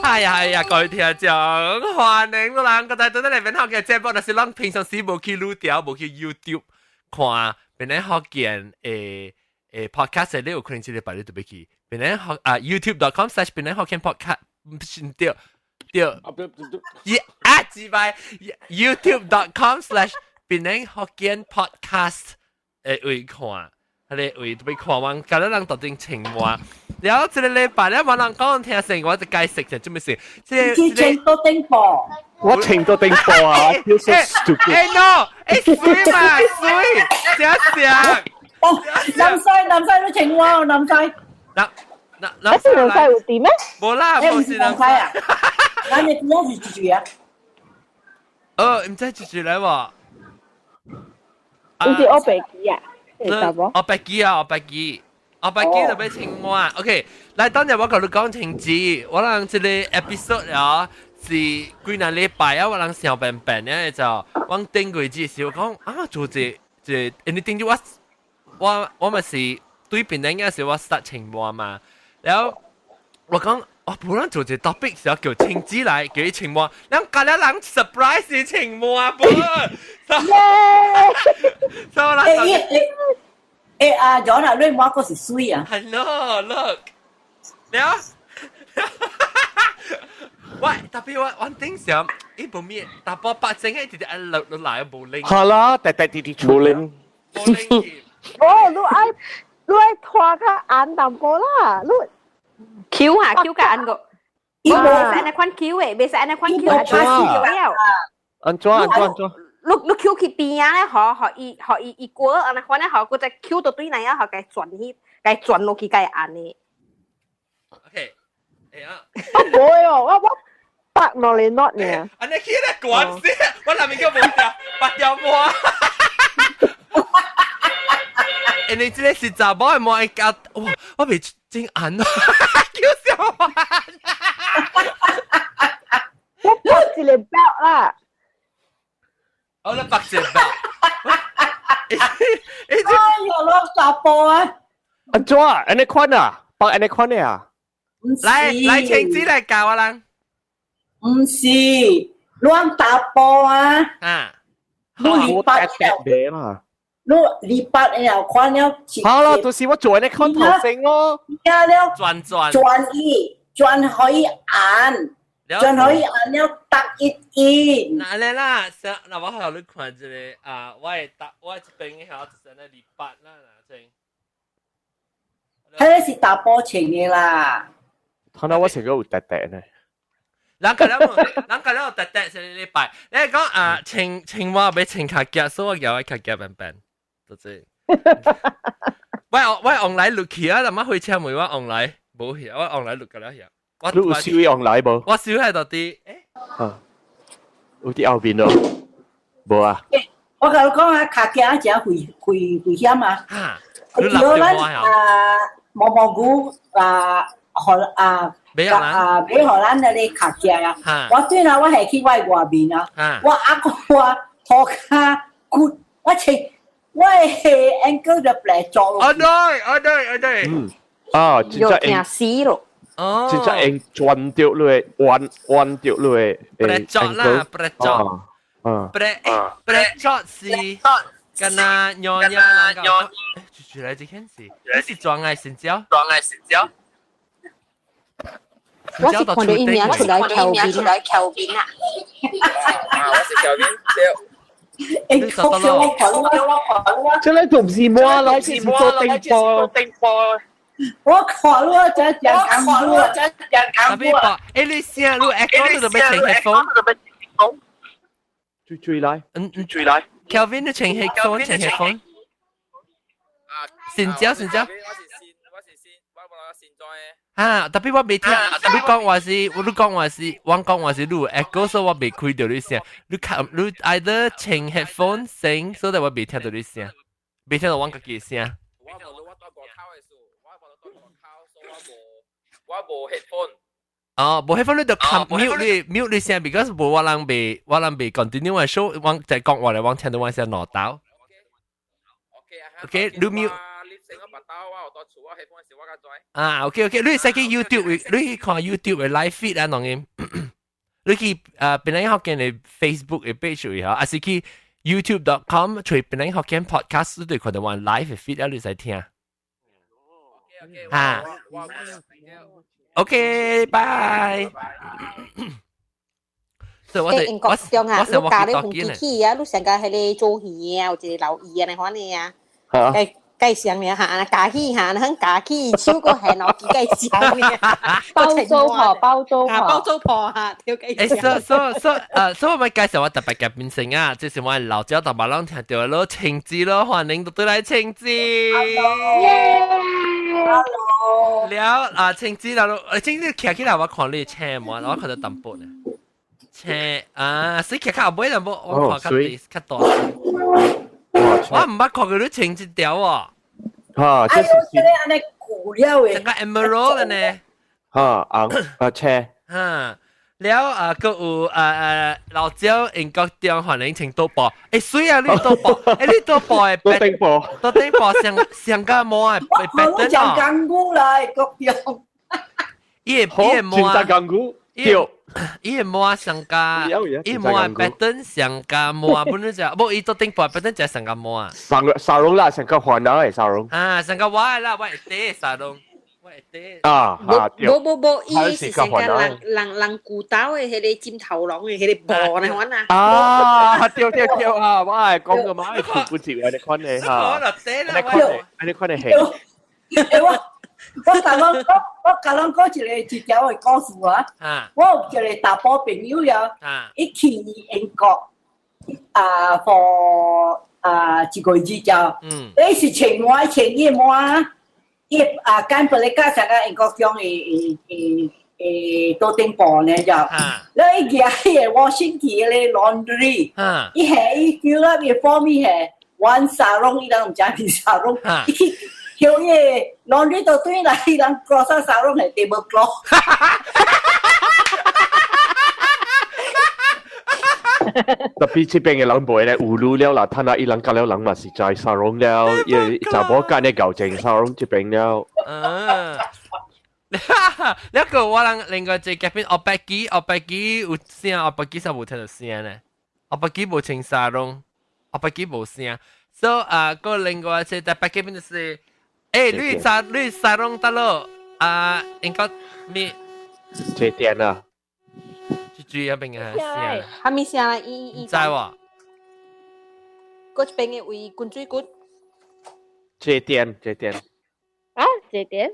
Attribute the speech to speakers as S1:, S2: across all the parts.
S1: 哎呀哎呀，各位聽眾，歡迎你人，閣再轉來變福建節目，若是咱平常時無去愈調，無去 YouTube 看檳城福建的 podcast，你有可能這禮拜你就欲去檳城福啊 YouTube.com/檳城福建 podcast，毋是對對，一啊幾擺 YouTube.com/檳城福建 podcast 的位看，彼个位就欲看阮，佮咱人到底穿襪。然後這個禮拜咧，無人講聽成，我就解釋就做咩事？這個
S2: 這穿到頂播，
S3: 我穿到頂播啊！I feel so stupid。
S1: 欸 no，欸媠嘛媠，正正。
S2: 哦，南西南西都穿我，南西。
S1: 南南南
S4: 西南西有佇咩？
S1: 無啦，無是南
S2: 西啊。咱的邊是住住啊？
S1: 哦，毋知住住來無？
S4: 毋是烏白機啊？
S1: 烏白機啊，烏白機。烏白機就欲穿襪，OK，來當日我共你講清楚，我人這个 episode 啊是幾若禮拜啊，我人想變變咧就，我頂過節時我講啊做這這，因為頂住我我我嘛是對檳城嗰時我 start 穿襪嘛，然後我講我無人做這 topic 時候叫青子來叫伊穿襪，人家了人 surprise 是穿襪啵，所以我人。
S2: 欸啊，John 啊，你襪閣是媠啊
S1: ？Hello, look，了，喂，特別我我頂上，伊無咩，查埔白整個直直一落落來無靈。
S3: 好啦，直直直直無靈。
S1: 無靈。
S4: 哦，你愛拖較按淡薄啦，你
S5: Q 啊 Q 較按個，伊無使按呢款 Q 的，袂使按呢款 Q，按怎了？
S3: 按怎按怎按怎？
S5: 你你 Q 去邊仔咧，予予伊予伊伊過，按呢款咧，予閣再 Q 到對來啊，予共轉去，共轉落去，共按的。
S1: OK，哎呀，
S4: 我無哦，我我白落嚟 not 呢。
S1: 按呢去咧關死，我內面叫無條白條毛。因為這个是查某的毛會夾，哇！我袂真按，叫啥話？
S4: 我綁一个 belt 啦。
S1: 我咧綁一个 belt。
S2: 哎呦，攞查埔啊！
S3: 按怎？按呢款啊？綁按呢款的啊？
S1: 來來，青子來教我人。
S2: 毋是，亂查埔啊！
S1: 啊，
S2: 你二八
S3: 了。
S2: 你二八了款了。
S3: 好啦，就是我做呢款頭先咯。
S2: 了了，
S1: 轉轉
S2: 轉伊，轉可以按，轉可以按了，tuck it in。
S1: 那咧啦，那我予你看一个啊，我會搭我這邊曉就是咧二八啦，嗱正。
S2: 彼个是查埔穿的啦。
S3: 睇到我成個有疊疊呢。
S1: 人家了，人家了疊疊是禮拜。你講啊，穿穿襪欲穿較夾，所以我叫我較夾變變，就是。我我往來錄去啊，踮仔火車門我往來無去，我往來錄個了遐。我
S3: 你有收往來無？
S1: 我收喺度佇，欸。
S3: 啊，有佇後面咯，無啊？
S2: 我共你講啊，跤行誠危危危險啊！
S1: 哈，
S2: 叫咱啊毛毛菇啊，予啊啊買予咱那个跤行啊！我對啦，我下去我的外面啊，我阿哥我塗跤骨，我穿我的 ankle 就跛咗。
S1: 哦對，哦對，哦對。
S3: 嗯，啊，真正
S5: 驚死咯！
S1: 哦，
S3: 真正用轉著落，彎彎著落，
S1: 跛咗啦，跛咗。
S3: 嗯，
S1: 跛跛咗是，敢若娘娘人講，住來這件事，你是裝愛神交？裝愛神交？
S5: 我是看到伊名出來橋邊啊！
S6: 啊，我是橋邊對。
S2: 欸，我看我看我，
S3: 這個就毋是襪來，是做頂波。
S2: 我看我真正看我真正
S1: 特別播，欸，你聲你 echo 你就欲穿 headphone。
S3: 追追來，
S1: 嗯嗯，
S3: 追來。
S1: Kelvin 你穿 headphone，穿 headphone。成交成交。
S6: 我是線，我是線，我無現在。
S1: 啊，特別我袂聽，你講話是，我你講話是，我講話是你有 echo，所以我袂開著你聲。你看，你 either 穿 headphone 聲，所以我袂聽到你聲，袂聽到我家己聲。
S6: 我無我蹛外口的數，我無蹛外口，所以我無我無 headphone。
S1: 哦，無 headphone 你就撳 mute 你 mute 你聲，because 無我人袂我人袂 continue 嘅 show，我就講話嚟，我聽到我聲攞到。OK，你 mute。
S6: 你聲我兜，我有到厝，我 headphone 時我較知。
S1: 啊，OK OK，你使去 YouTube，你去看 YouTube 嘅 live feed 啊，儂嘅。你去檳榔福建嘅 Facebook 嘅 page 位嚇，還是去 YouTube.com 揣檳榔福建 podcast，你就看到我 live 嘅 feed 啊，你使聽。啊。OK，拜。所以我哋
S5: 英國中啊，你教你紅機
S1: 我
S5: 器啊，你成個係你做魚啊，有一個留意啊，你看你啊。
S3: 嚇。
S5: 計上呢嚇，加起嚇，肯加起手個係腦機計上呢。
S4: 包租婆，包租婆，
S5: 包租婆嚇，條計。
S1: 誒，所所所誒，所以我咪介紹我特別嘅變成啊，就是我老椒大白攏聽到咯，晴子咯，歡迎到對來晴子。
S2: Hello。
S1: 了啊，晴子啦，晴子徛起來我看你車無，我看到淡薄呢。車啊，死徛較後尾淡薄，我看較較大。我毋捌看過你穿這條哦。
S3: 嚇，
S2: 這是這個按呢舊了的，
S1: 成個 emerald 呢。
S3: 嚇，紅啊車。
S1: 嚇，了啊，閣有啊啊老椒英國中歡迎穿賭博，欸水啊，你賭博，欸你賭博的
S3: 賭頂博，
S1: 賭頂博上上個摸的，
S2: 我講港股啦，國中。
S1: 伊會伊會摸。
S3: 真港股。對。
S1: 伊會摸上加，伊摸 pattern 上加摸，本來就無伊賭頂博 pattern 就上加摸。
S3: 上個沙龍啦，上個華南的沙龍。
S1: 啊，上個我的啦，我會底沙龍，我會底。
S3: 啊啊，
S5: 無無無，伊是上個人人人古刀的彼個金頭龍的彼個布呢款啊。
S3: 啊，對對對啊，我係講個嘛，係不接啊，你看你嚇，你看你，你看你係。
S2: 我我共攏講，我共攏講一個一條的故事啊。我有一個查埔朋友了，伊去英國啊，for 啊一個月之後，伊是穿滿穿伊滿，伊啊揀布咧加上個英國中的的的的桌頂布呢就，了伊舉彼個 washing 機个 laundry，伊下伊叫了伊 form 伊下 one sarong，伊人毋知是 sarong，伊去。叫伊 laundry 都對來，伊人 cross sarong 係 tablecloth。
S3: 特別這邊嘅人袂咧，有路了啦，睇下伊人隔了人嘛是在沙龍了，因為查某間咧搞正沙龍這邊了。
S1: 嗯，那個我人另外一個嘉賓阿伯基，阿伯基有聲，阿伯基啥無聽到聲呢？阿伯基無穿沙龍，阿伯基無聲。所以啊，個另外一個特別嘉賓就是。欸，你沙你沙龍得咯？啊，應該你
S3: 這點啊？
S1: 注意啊，邊個聲？
S5: 哈咪聲啦？伊伊
S1: 知喎。
S5: 嗰邊嘅位滾水骨。
S3: 這點這點。
S4: 啊，這點？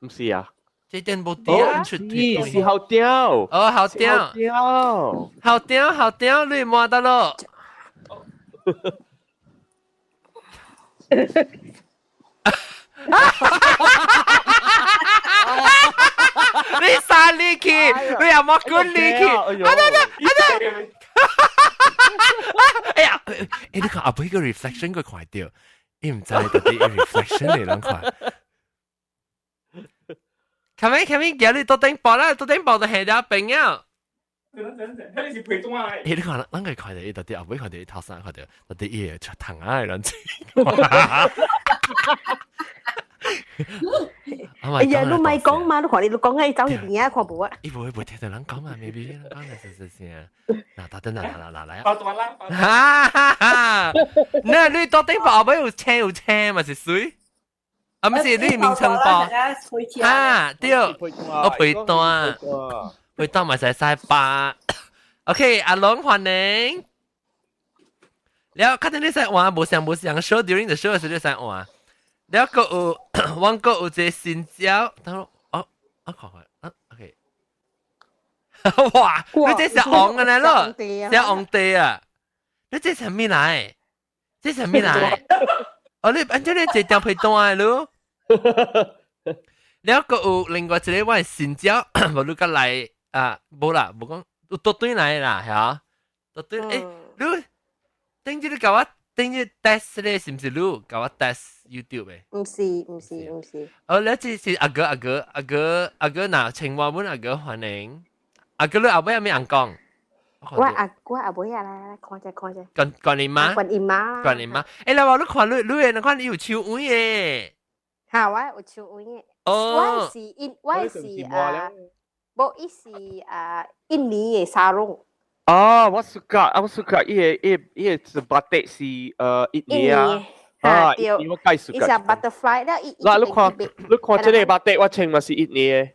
S3: 唔是啊。
S1: 這點無點出
S3: 腿。是後雕。
S1: 哦，後雕。後雕後雕，你摸得咯？你殺你去，你又冇管你去，啊對對啊對，哎呀，欸你看阿伯個 reflection 佢看到，伊毋知到底 reflection 嚟啷看。前面前面叫你到頂部啦，到頂部就下了朋友。
S6: 等你是陪動啊！
S1: 欸，你看，咱個看到伊到底後尾看到伊頭衫看到，到底伊會出糖啊的人。
S5: 哎呀，你咪講嘛，你看你你講起走去邊啊，看無啊？
S1: 伊無會聽到人講嘛，maybe 人講是是是。嗱，等等，嗱嗱嗱來啊！
S6: 包大啦！
S1: 哈哈哈！那你到底後尾有車有車嘛是水？啊，毋是你名稱包啊？對，我陪單，陪單嘛使使包。OK，阿龍歡迎。了，看到你使換無相無相，show during the show 時你使換。了，閣有，阮閣有一個新招，等我，哦，我看看，啊，OK。哇！你這是紅的咯，這紅地啊！你這是啥物來？這是啥物來？哦，你按照你這條皮單的咯。了，閣有另外一個我的新招，無你閣來啊？無啦，無講有倒轉來啦，嚇？倒轉，欸，你頂日你共我頂日 test 咧，是毋是你共我 test YouTube 的？
S5: 毋是，毋是，毋是。
S1: 哦，你這是阿哥，阿哥，阿哥，阿哥，若青蛙阮阿哥歡迎。阿哥你後尾有咩人講？
S5: 我阿我阿妹啊，來來看者看者。
S1: 觀觀音媽。
S5: 觀音媽。
S1: 觀音媽。欸，來話你看你你的，你看你有手位的。
S5: 嚇，我有手位嘅。我是印，我是啊，無伊是啊印尼嘅 sarung。
S3: 啊，我 suka，我 suka，伊個是 batik 是印尼啊。啊，
S5: 對，
S3: 我介
S5: suka。伊是 butterfly 了，伊
S3: 嗱，你看，你看這個 batik，我穿嘛是印尼嘅。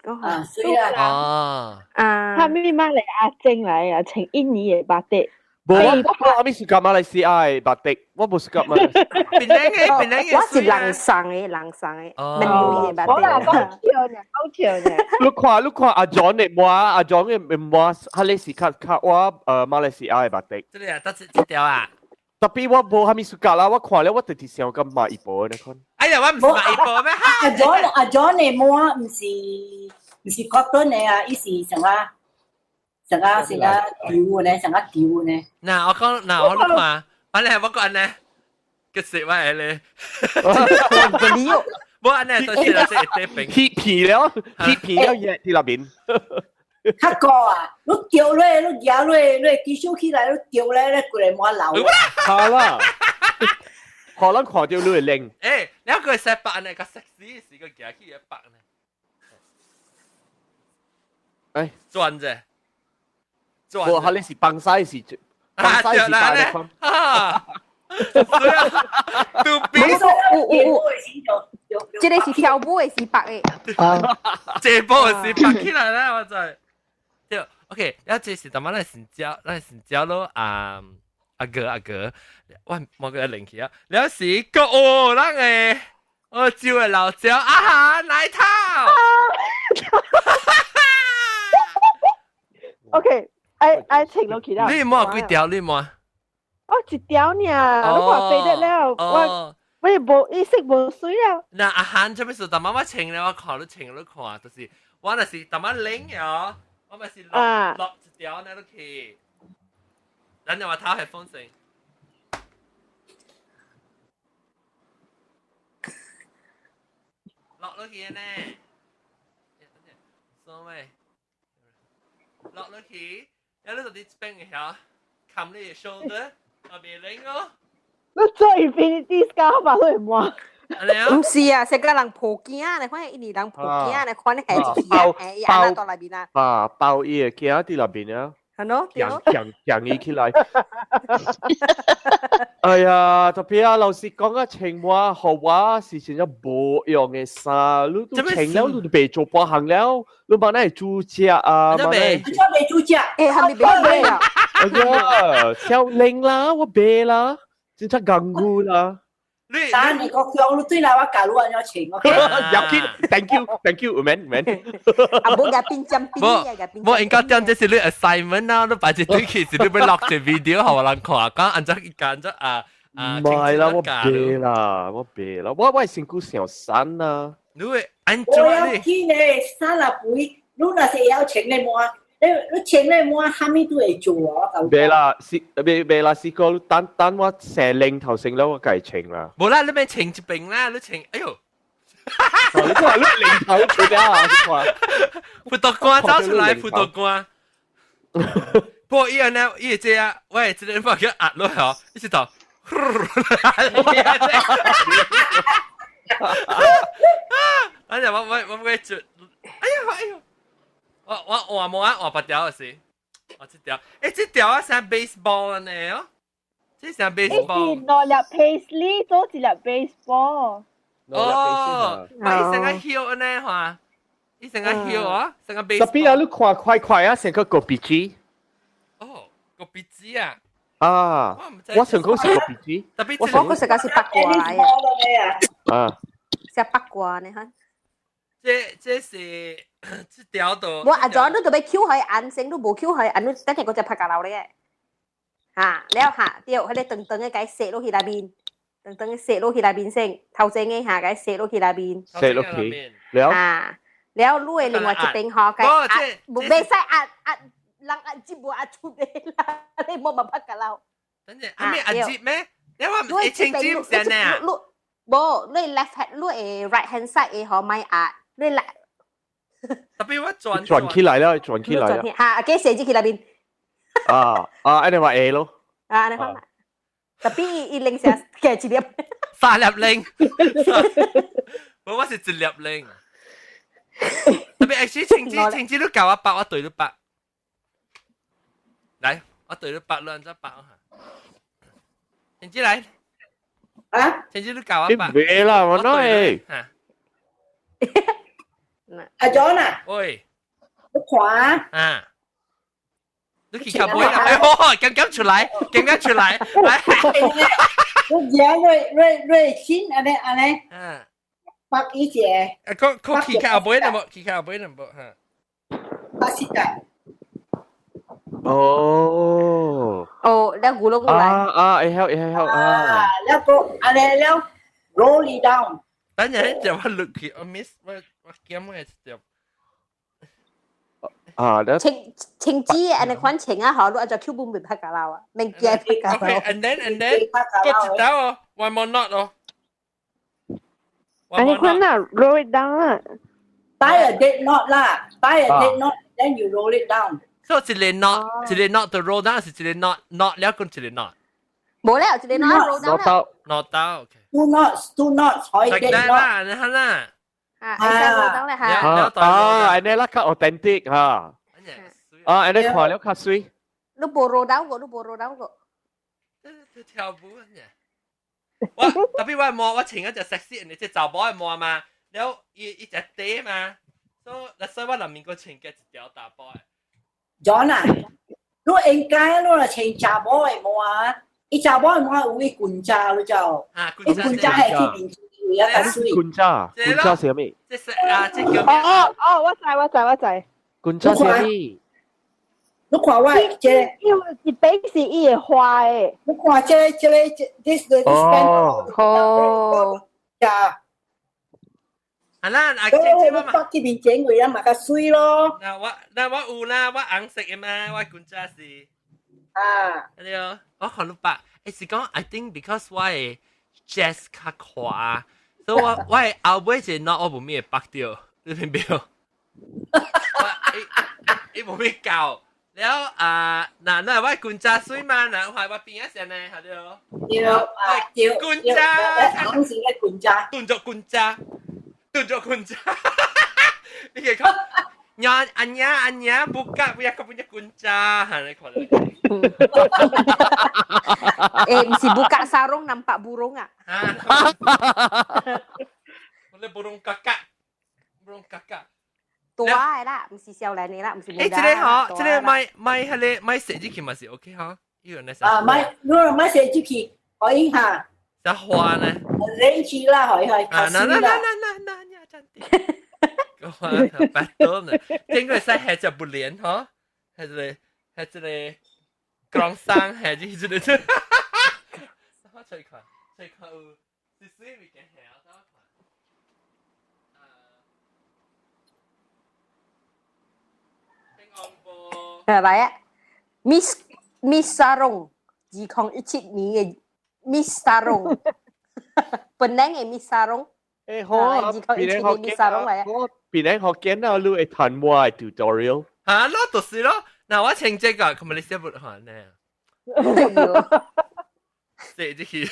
S2: 啊，水啦！
S1: 啊
S5: 啊，
S4: 他咪馬來亞精來啊，穿印尼嘅 batik。
S3: 無，我我咪是甲馬來西亞嘅 batik，我無是甲馬來西亞。
S1: 檳榔嘅，檳榔嘅。
S5: 我是人送嘅，人送嘅，免費嘅 batik。
S4: 我啦講笑呢，講笑呢。
S3: 你看，你看阿 John 嘅帽，阿 John 嘅帽，佢咧是較較我馬來西亞嘅 batik。
S1: 這個啊，得這條啊。
S3: 特別我無蝦米 suka 啦，我看了我直直想講馬伊波呢款。
S1: 哎呀，我唔是馬伊波咩？
S2: 阿 John 嘅帽唔是唔是 cotton 嘅啊，伊是啥啊？啥啊啥啊條呢？啥啊條呢？
S1: 嗱，我講嗱，我你看，安尼我講安尼，個食我係咧。無按呢，就是啦，這一邊。
S3: 鐵皮了，鐵皮了，嘢佇那邊。
S2: 較高啊！你掉落，你舉落，你舉手起來，你掉咧，你過來滿流。
S3: 好啦，可能看到你會靚。
S1: 欸，你個識白呢？個 sexy 是個舉起來白呢？
S3: 哎，
S1: 轉啫，轉。
S3: 無，佢你是幫晒是，幫晒是大力款。
S1: 啊，對啊，都比。
S5: 有有有，這個是跳舞的是白的。
S1: 這波是白起來啦，我真。對，OK，了這是淡仔咱先教，咱先教咯啊，阿哥阿哥，我冇個靈氣啊，了是個哦，咱個我招的老招啊哈奶頭。
S4: OK，愛愛穿落去啦。
S1: 你摸幾條？你摸？
S4: 哦，一條爾，你看飛得了，我我無意識無水了。
S1: 那阿漢做咩事？淡仔我穿咧，我看你穿你看，就是我若是淡仔冷哦。我咪是落落一條呢落去，咱就話頭係風聲，落落去呢，所謂落落去，然後你就佇這邊嘅遐，冚你嘅 shoulder，後邊冷哦。
S4: 你做 infinity scar 嘛，你會摸？
S5: 唔是啊，是個人抱囝，你看印尼人抱囝，你看你係一片，係阿那到內面啊。
S3: 啊，包伊個囝佇內面啊。
S5: 係咯，對。
S3: 強強伊起來。哎呀，特別啊，老實講啊，穿我予我是真正無用的衫，你都穿了，你都袂做半項了，你嘛哪會煮食啊？嘛哪會
S2: 未煮食？
S5: 欸，還沒袂啊？
S3: 哎呀，少奶啦，我袂啦，真正艱苦啦。
S2: 但你個腳你對啦，我教你按怎穿。
S3: 入去，thank you，thank you，唔免唔免。
S5: 啊，無夾邊針邊啊，夾邊。
S1: 無應該點這是你 assignment 啊，你擺一對去是你欲錄一 video，予人看，講按怎伊按怎啊啊。
S3: 唔係啦，我袂啦，我袂啦，我我身軀上瘦啦。
S1: 你會按怎？
S2: 我要緊呢，瘦啦肥，你若是會曉穿咧滿。你你穿咧滿，啥物都會做啊！
S3: 袂啦，是袂袂啦，是個等等我成領頭先了，我計穿啦。
S1: 無啦，你免穿一邊啦，你穿，哎呦！
S3: 你看你領頭出了啊！你看，
S1: 葡萄乾走出來，葡萄乾。不過伊按呢，伊會這啊，我會這個把佢壓落去哦，一直到。哎呀，我我我我做，哎呦哎呦！我我換無啊，換別條是，我這條，欸，這條啊像 baseball 呢哦，這像 baseball。
S4: 是兩粒 paisley 做一粒 baseball。
S1: 哦，伊成個葉呢哈，伊成個葉啊，成個 baseball。
S3: 特別啊，你看快快啊，成個狗鼻子。
S1: 哦，狗鼻子啊。
S3: 啊，我想講是狗鼻子。
S1: 特別
S5: 我個食個是八卦來
S2: 啊。
S3: 啊。
S5: 食八卦呢哈。
S1: 這這是。這條都，
S5: 我阿 John 你都欲抾開按先，你無抾開按，你等下閣再拍架樓咧。嚇，了嚇，對，彼个長長的共踅落去內面，長長的踅落去內面先，頭前的下共踅落去內面。
S3: 踅落去，了。
S5: 啊，了，你的另外一邊吼，共壓，無袂使壓壓，人壓接無壓出來啦，你莫嘛拍架樓。
S1: 等陣，啊咩壓接咩？你話唔是穿尖先呢？
S5: 你無，你 left hand，你的 right hand side 的吼莫壓，你 left。
S1: 特別我轉
S3: 轉起來了，轉起來了。
S5: 嚇，給寫入去內面。
S3: 啊啊，按呢話會咯。
S5: 啊，按呢款嘛。特別伊伊零食加一粒。
S1: 三粒鈴，我是一粒鈴。特別係晴子，晴子都教我白，我對你白。來，我對你白，你按怎白啊？晴子來。
S2: 啊？
S1: 晴子你教我白。
S3: 別啦，我攞。
S2: 阿 John 啊。
S1: 喂。
S2: 你看
S1: 啊。你去靠背啦！哎呦，剛剛出來，剛剛出來，來。
S2: 我而瑞瑞瑞先，安尼安尼。
S1: 嗯。
S2: 白一隻。
S1: 啊，個個去靠背啦無？去靠背啦無？嚇。
S2: 白色嘅。
S3: 哦。
S5: 哦，你咕嚕過來。
S3: 啊啊，會曉會曉啊。
S2: 了個安尼了，roll it down。
S1: 等陣就我錄去，我 miss 我驚我就。
S3: 啊，
S5: 青青子安尼款穿啊，好，你按照 Q 本袂拍架啦啊，免驚拍架。
S1: Okay，and then 個一刀哦，one more knot 哦。
S4: 安尼款啊，roll it down 啊。
S2: Tie a dead knot 啦，tie a dead knot，then you roll it down。
S1: 所以一個 knot，一個 knot 就 roll down，是一個 knot knot 了，跟一個 knot。
S5: 無了，一個 knot roll down
S3: 了。
S1: knot down，OK。
S2: Two knots，two knots 可以 dead knot
S1: 啦，你睇啦。
S5: 啊，會使 roll down 咧嚇。
S3: 啊，安尼啦較 authentic 嚇。啊，安尼看了較水。
S5: 你無 roll down 過，你無 roll down 過。
S1: 跳舞啊！我特別我摸我穿一隻 sexy，人哋隻查某的摸嘛，然後伊伊隻短嘛，所以我內面個穿嘅一條大波的。
S2: John 啊，你應該你若穿查某的帽啊，伊查某的帽有伊裙罩，你知無？
S1: 啊，
S2: 伊裙罩係去面有一較水。
S3: 裙罩，裙罩是啥物？
S1: 這是啊，這叫咩？
S4: 哦哦，我知我知我知。
S3: 裙罩是啥物？
S2: 你看我這個，
S4: 因為一邊是伊會花的。
S2: 你看這個這個這 this this
S3: 哦。
S5: 哦。
S2: 呀。
S1: 啊啦，啊，
S2: 這這我北這邊整位啊嘛較水咯。
S1: 嗱我嗱我有啦，我紅色的嘛，我裙罩是。
S2: 啊。
S1: 對哦，我看你白，是講 I think because 我的 chest 較闊，所以我的後尾一個 knot 我無咩會拔掉，你明白？我伊無咩夠。了啊，嗱嗱我裙罩水嘛，嗱我我邊一聲呢，係對哦。
S2: 對啊，對。
S1: 裙罩，
S2: 紅色的裙罩。
S1: 動作裙罩，動作裙罩。你可以講，娘阿娘阿娘 buka punya kau punya kunca，ha 你看。
S5: Eh, mesti buka sarung nampak burung ah.
S1: Boleh burung kakak. Burung kakak.
S5: 大的啦，毋是少年的啦，毋是
S1: 欸，這個吼，這個買買彼個買設入去嘛是 OK 吼，伊個那
S2: 啊，買，如果買設入去，可以哈。
S1: 啥花呢？
S2: 冷氣啦，可以可以。
S1: 啊，那那那那那那，真的。我白多呢，頂個使下隻不連吼，係這個係這個江山係這這個。我吹看，吹看有，是水物件下，我看。
S5: 來啊，Miss Miss Sarong，2017年的 Miss Sarong，本來的 Miss Sarong。
S3: 欸，好啊，
S5: 2017年 Miss Sarong 來啊。
S3: 我邊個學見啊，你會談我的 tutorial。
S1: 啊，攞就是咯。嗱，我穿這個，佢咪你寫不看呢？寫這去。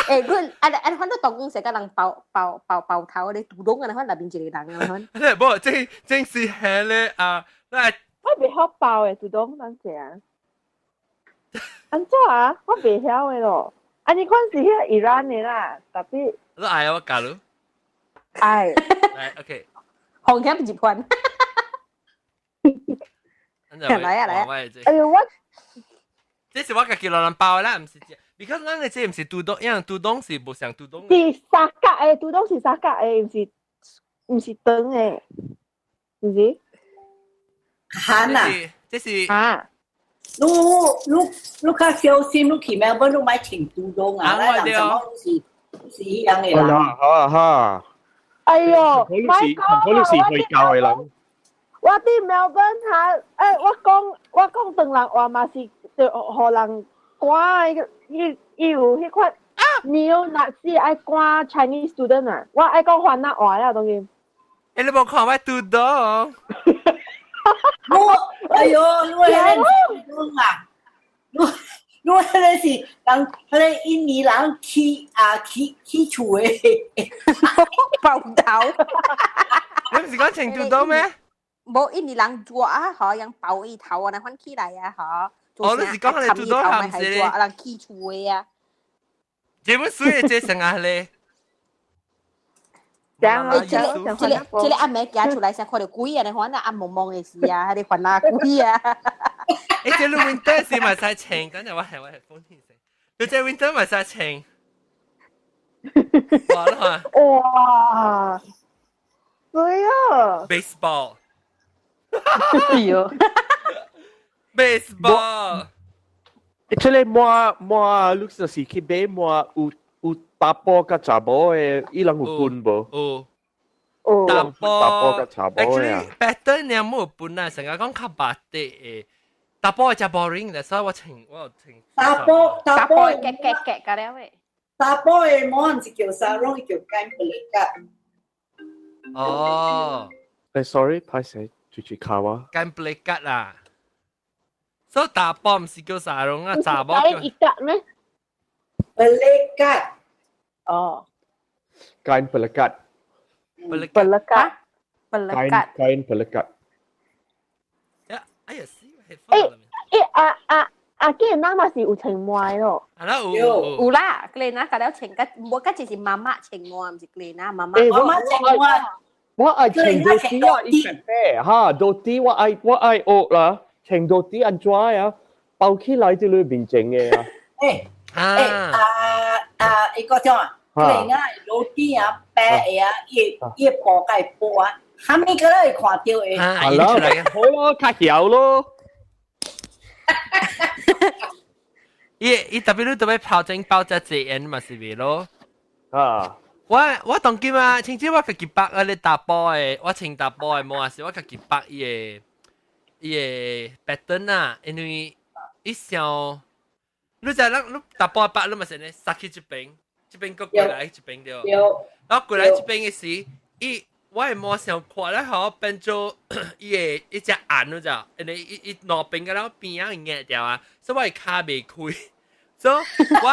S5: 欸，阮啊啊，反正當公成個人包包包包頭咧，杜東啊，反那邊一個人啊，反。
S1: 咧，無，這這是係咧啊，那
S4: 我袂曉包的，杜東咱這。按怎啊？我袂曉的咯。啊，你款是彼伊蘭的啦，特別。
S1: 你愛我教你。
S4: 愛。
S1: 來，OK。
S5: 紅險一款。來啊來啊！
S4: 哎呦我。
S1: 這是我家己老人包的啦，毋是這。because 咱的這毋是杜東，因為杜東是無像杜東。
S4: 是三角的，杜東是三角的，毋是長的，毋是？
S2: 韓啊，
S1: 這是
S4: 啊。
S2: 你你你較小心，你去墨爾本你莫穿杜東啊，咱人什麼都是是一樣的啦。
S3: 好啊哈。
S4: 哎呦，
S3: 莫講啦，我回教的人。
S4: 我佇墨爾本哈，欸，我講唐人話嘛是，就予人趕的，伊伊有彼款 neo-Nazi 愛趕 Chinese student 啊，我愛講番仔話了當今。
S1: 欸，你無看我拄到？
S2: 我，哎呦，你迄個啊，你你迄個是人，彼個印尼人起啊起起厝的
S5: 爆頭。
S1: 你唔是講穿肚兜咩？
S5: 無印尼人做啊，嗬，用爆伊頭啊，那款起來啊，嗬。
S1: 哦，你是講佢哋肚兜係唔是咧？
S5: 人起厝的啊。
S1: 這本書嘅這成啊咧。
S4: 這樣啊，
S5: 這個這個這個暗暝行出來，先看到鬼啊！你看那暗濛濛的時啊，還咧煩惱鬼啊！
S1: 欸，這個 winter 是咪使穿？等陣我係風天成，你這 winter 咪使穿。哇！你看。
S4: 哇！對啊。
S1: Baseball。
S4: 對哦。
S1: Baseball。
S3: 這個抹抹，你就是去買抹有有查埔佮查某的，伊人有分無？
S1: 有。
S4: 有。
S1: 查埔
S3: 查埔佮查某的啊。
S1: Actually，pattern 你冇分啊，成日講較白的誒。查埔就 boring 的，所以我穿我穿。
S2: 查埔查埔
S5: 夾夾夾甲了誒。
S2: 查埔的毛毋是叫 sarung，叫 kain pelikat。
S1: 哦。
S3: 欸，sorry，歹勢，住住卡我。
S1: Kain pelikat 啦。所以查埔毋是叫 sarung 啊，查某叫。
S4: Ikat 咩
S2: ？Pelikat。
S4: 哦。
S3: Kain pelikat。
S4: Pelikat。
S5: Pelikat。
S3: Kain pelikat。
S1: 呀，哎呀，死！
S4: 欸欸啊啊啊！既然咱嘛是有穿襪咯。
S1: 啊啦有
S5: 有啦，格蘭娜甲了穿甲，無甲就是媽媽穿襪，毋是格蘭娜媽媽。
S2: 媽媽穿襪。
S3: 我愛穿 dhoti 啊，伊白白哈，dhoti 我愛學啦，穿 dhoti 按怎啊？包起來就裏面整的啊。
S2: 欸欸啊啊！伊個叫啊，格蘭娜 dhoti 啊，白的啊，伊伊布蓋布啊，啥物個都會看到的。
S3: 係啦，好咯，較曉咯。
S1: 伊伊特別你特別跑整包只字眼嘛是咪咯？
S3: 啊！
S1: 我當今啊，甚至我家己綁啊，你查埔的，我穿查埔的無啊是我家己綁伊的伊的 pattern 啊，因為伊像你知咱你查埔綁你嘛是呢，塞去這邊，這邊閣過來這邊對。然後過來這邊的時，伊我的毛上闊咧，吼變做伊的一隻眼你知，因為伊伊兩邊個了邊仔硬掉啊，所以我的跤袂開，所以我。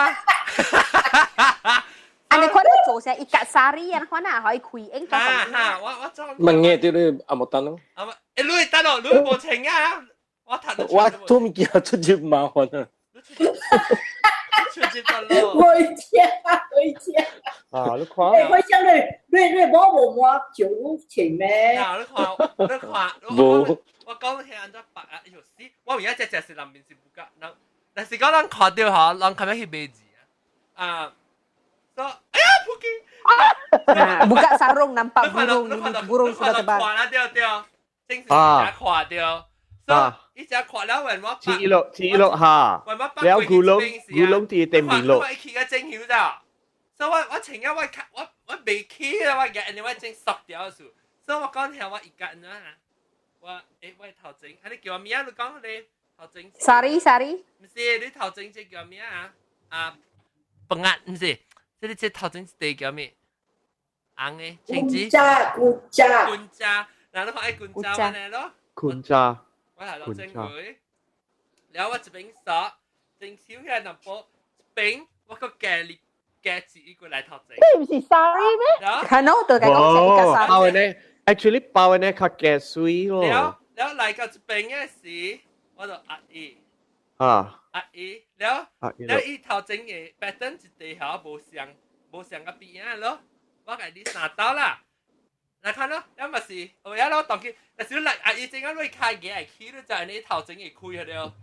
S5: 啊！你看你做啥？伊夾 sari 啊，看哪可以開應該。
S1: 哈哈，我做。
S6: 問嘢對你阿冇得咯。
S1: 啊！欸，你會得咯？你無穿啊？我睇。
S6: 我做物件出入麻煩啊。
S1: 出入得咯。
S2: 回家，回家。
S3: 啊！你看。
S2: 欸，我想你，你無無抹就穿咩？
S1: 嗱，你看，你看，
S6: 無。
S1: 我講係按怎白啊？哎呦死！我而家只隻是南面是不夾，人，但是講人看到吼，人較欲去買字啊。啊。So, 哎呀，撲街！
S5: Buka sarung nampak burung burung sudah terbang.
S1: 看啦，對對，正是一隻看到，所以一隻看了，問我。
S3: 一落一落下，了古龍古龍佇頂面落。
S1: 我起個正曉咋，所以我我前日我我我未起啦，我日我正縮掉數，所以我講聽我一間啊，我欸我頭前，啊你叫我名，你講你頭前。
S5: Sari sari。
S1: 毋是，你頭前這叫咩啊？啊，崩壓毋是。這個這頭前一塊叫咩？紅的，青子。
S2: 渣，骨渣。
S1: 骨渣，嗱你看愛骨渣安尼咯。
S3: 骨渣。
S1: 我係落正佢，然後我一邊索，正手起來淡薄，一邊我個夾入夾住伊過來頭前。
S4: 這毋是 sari 咩？
S5: 係咯，對，講是一個 sari。
S3: 包呢，actually 包呢較夾水咯。
S1: 了了來到這邊的時，我就壓伊。
S3: 啊。
S1: 壓伊，了了伊頭前的 pattern 一地下無相無相個邊仔咯，我共你三刀啦。來看咯，了嘛是，有影咯，當佢，但是你來壓伊陣間你開嘅會起，你就你頭前會開了。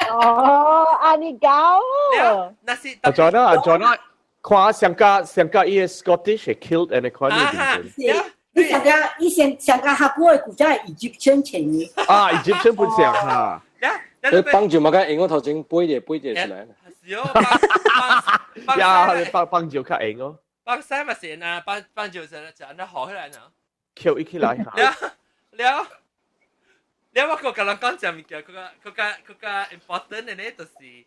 S4: 哦，按呢搞。
S1: 了，那是。
S3: 阿 John 啊，阿 John 啊，看上加上加伊個 Scottish kilt 安呢款嘅。
S2: 你上加以前上加較久的古早 Egyptian 穿的。
S3: 啊，Egyptian 本上哈。
S6: 你幫住嘛？個用我頭前背者背者出來。
S1: 是哦，
S3: 呀，你幫幫住較用哦。
S1: 幫西嘛是啊，幫幫住就就按呢好起來呢。
S3: 翹起來。
S1: 了了了，我閣共人講一物件，閣較閣較閣較 important 的呢，就是你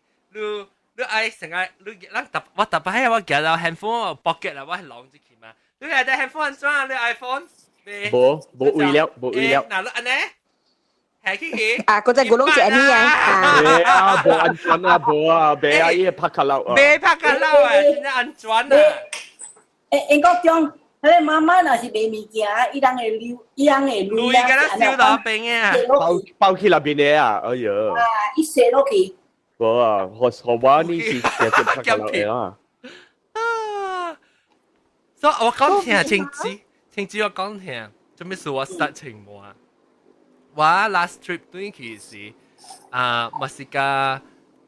S1: 你愛成個你咱特我特擺我舉到 handphone pocket 啦，我係攏入去嘛。你係隻 handphone 按怎？你 iPhone？
S3: 無無為了，無為了。
S1: 嗱，你按呢？係去去。
S5: 啊，嗰隻古龍是按呢啊。
S3: 咩啊？無安全啊，無啊，袂啊，伊會拍卡樓啊。
S1: 袂拍卡樓啊，真正安全啊。
S2: 誒，英國中，彼个媽媽若是賣物件，伊人會溜，伊人會
S1: 鐳敢若燒到邊啊！
S3: 包包去那邊的啊，哎呦！
S2: 啊，伊踅落去。
S3: 無啊，予予我呢是直接拍卡樓的啊。
S1: 啊！所以我講聽清子，清子我講聽，做咩事我實情無啊？我 last trip 轉去時，啊，嘛是佮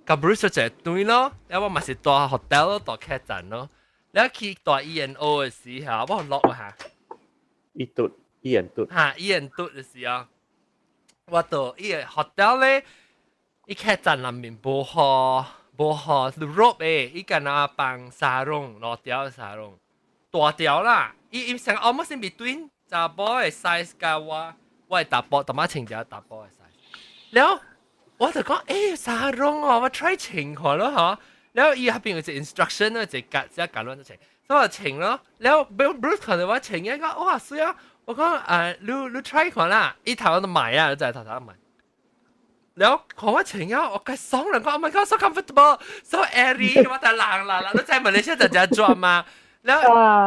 S1: 佮 Bruce 一齊轉咯，了我嘛是蹛 hotel 咯，蹛客棧咯。了去蹛 E&O 的時候，我落下。
S3: 伊嘟，伊人嘟。
S1: 哈，伊人嘟的時候，我到伊个 hotel 咧，伊客棧內面無予無予 robe 的，伊敢若放 sarong，兩條 sarong，大條啦。伊伊成 almost in between 查埔的 size 佮我我的查埔，淡仔穿條查埔的 size。了我就講，欸，sarong 哦，我 try 穿看咯，嗬。了伊彼邊有一個 instruction 咯，一個格只格亂穿，所以我穿咯。了 Bruce 看到我穿，伊講哇媠啊！我講誒，你你 try 看啦，伊頭都買啊，就係頭頭買。了看我穿啊，我該爽啦！講 Oh my God, so comfortable, so airy，我就冷啦啦，你在馬來西亞就這樣嘛。了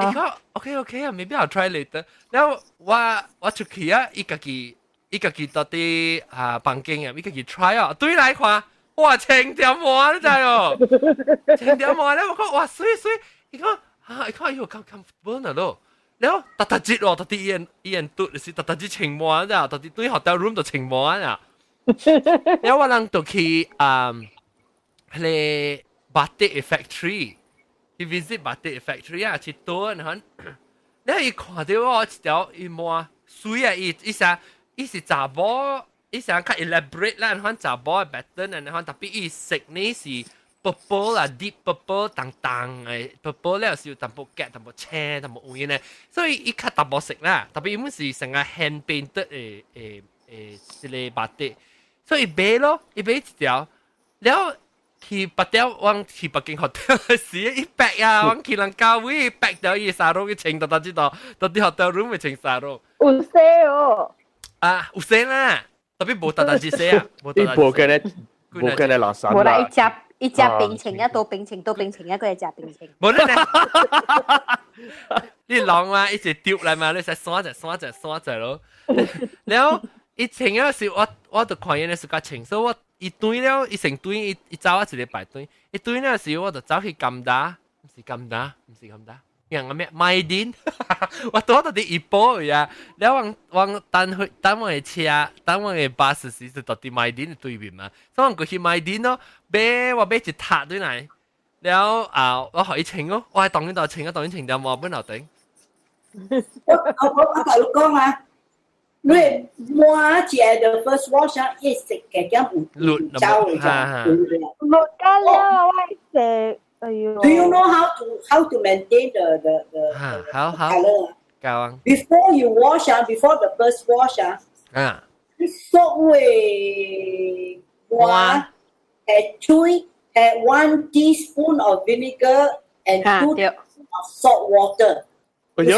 S1: 伊講 OK OK 啊，maybe I'll try later。了我我出去啊，伊家己伊家己到佇啊房間啊，伊家己 try 啊，對來看。哇，穿點滿你知哦，穿點滿咧，我講哇，媠媠，伊講啊，伊講哎喲，咁 comfortable 呢咯，了逐逐日喎，逐佇醫院拄就是逐逐日穿滿咋，逐佇對 hotel room 就穿滿啊。了我人就去啊，彼個 batik factory，去 visit batik factory 啊，去倒然後，了伊看著我一條伊滿媠啊，伊伊啥，伊是查某。伊想較 elaborate 啦，款查某的 pattern 啊，款特別伊色呢是 purple 啦，deep purple 重重的 purple 了是有淡薄夾、淡薄青、淡薄黃呢，所以伊較淡薄色啦。特別伊本是成個 hand painted 的的的這個 batik，所以伊買咯，伊買一條，了去別條往去北京 hotel 時，伊白啊，往去人家位白掉伊 sarong 去穿到到這度，到佇 hotel room 會穿 sarong。
S4: 有洗哦。
S1: 啊，有洗啦。特別無逐逐日洗啊，無
S3: 伊無跟咧，無跟咧垃圾。
S5: 無啦，伊食伊食冰清啊，倒冰清，倒冰清啊，佢會食冰清。
S1: 無咧，你浪嘛，一直丟來嘛，你使刷者刷者刷者咯。了伊穿了時，我我就看伊咧是較穿，所以我伊轉了，伊成轉，伊伊走我一禮拜轉，伊轉了時我就走去金達，毋是金達，毋是金達。人個咩 Mydin，我拄到佇怡保呀，了往往等去等我的車，等我的巴士時就到佇 Mydin 對面嘛，所以我過去 Mydin 咯，買我買一塔對來，了啊我予伊穿咯，我係當然就穿啊，當然穿掉冇本頭頂。
S2: 我我我我共你講啊，你抹一個 first wash 啊，伊色加減有走的咋，
S4: 落加了我食。哎呦
S2: Do you know how to maintain the
S1: 好好
S2: color?
S1: 教啊。
S2: Before you wash 啊，before the first wash 啊，
S1: 啊，
S2: 你索會抹係水係 1 teaspoon of vinegar and 2 teaspoon of salt water。
S3: 哎呀，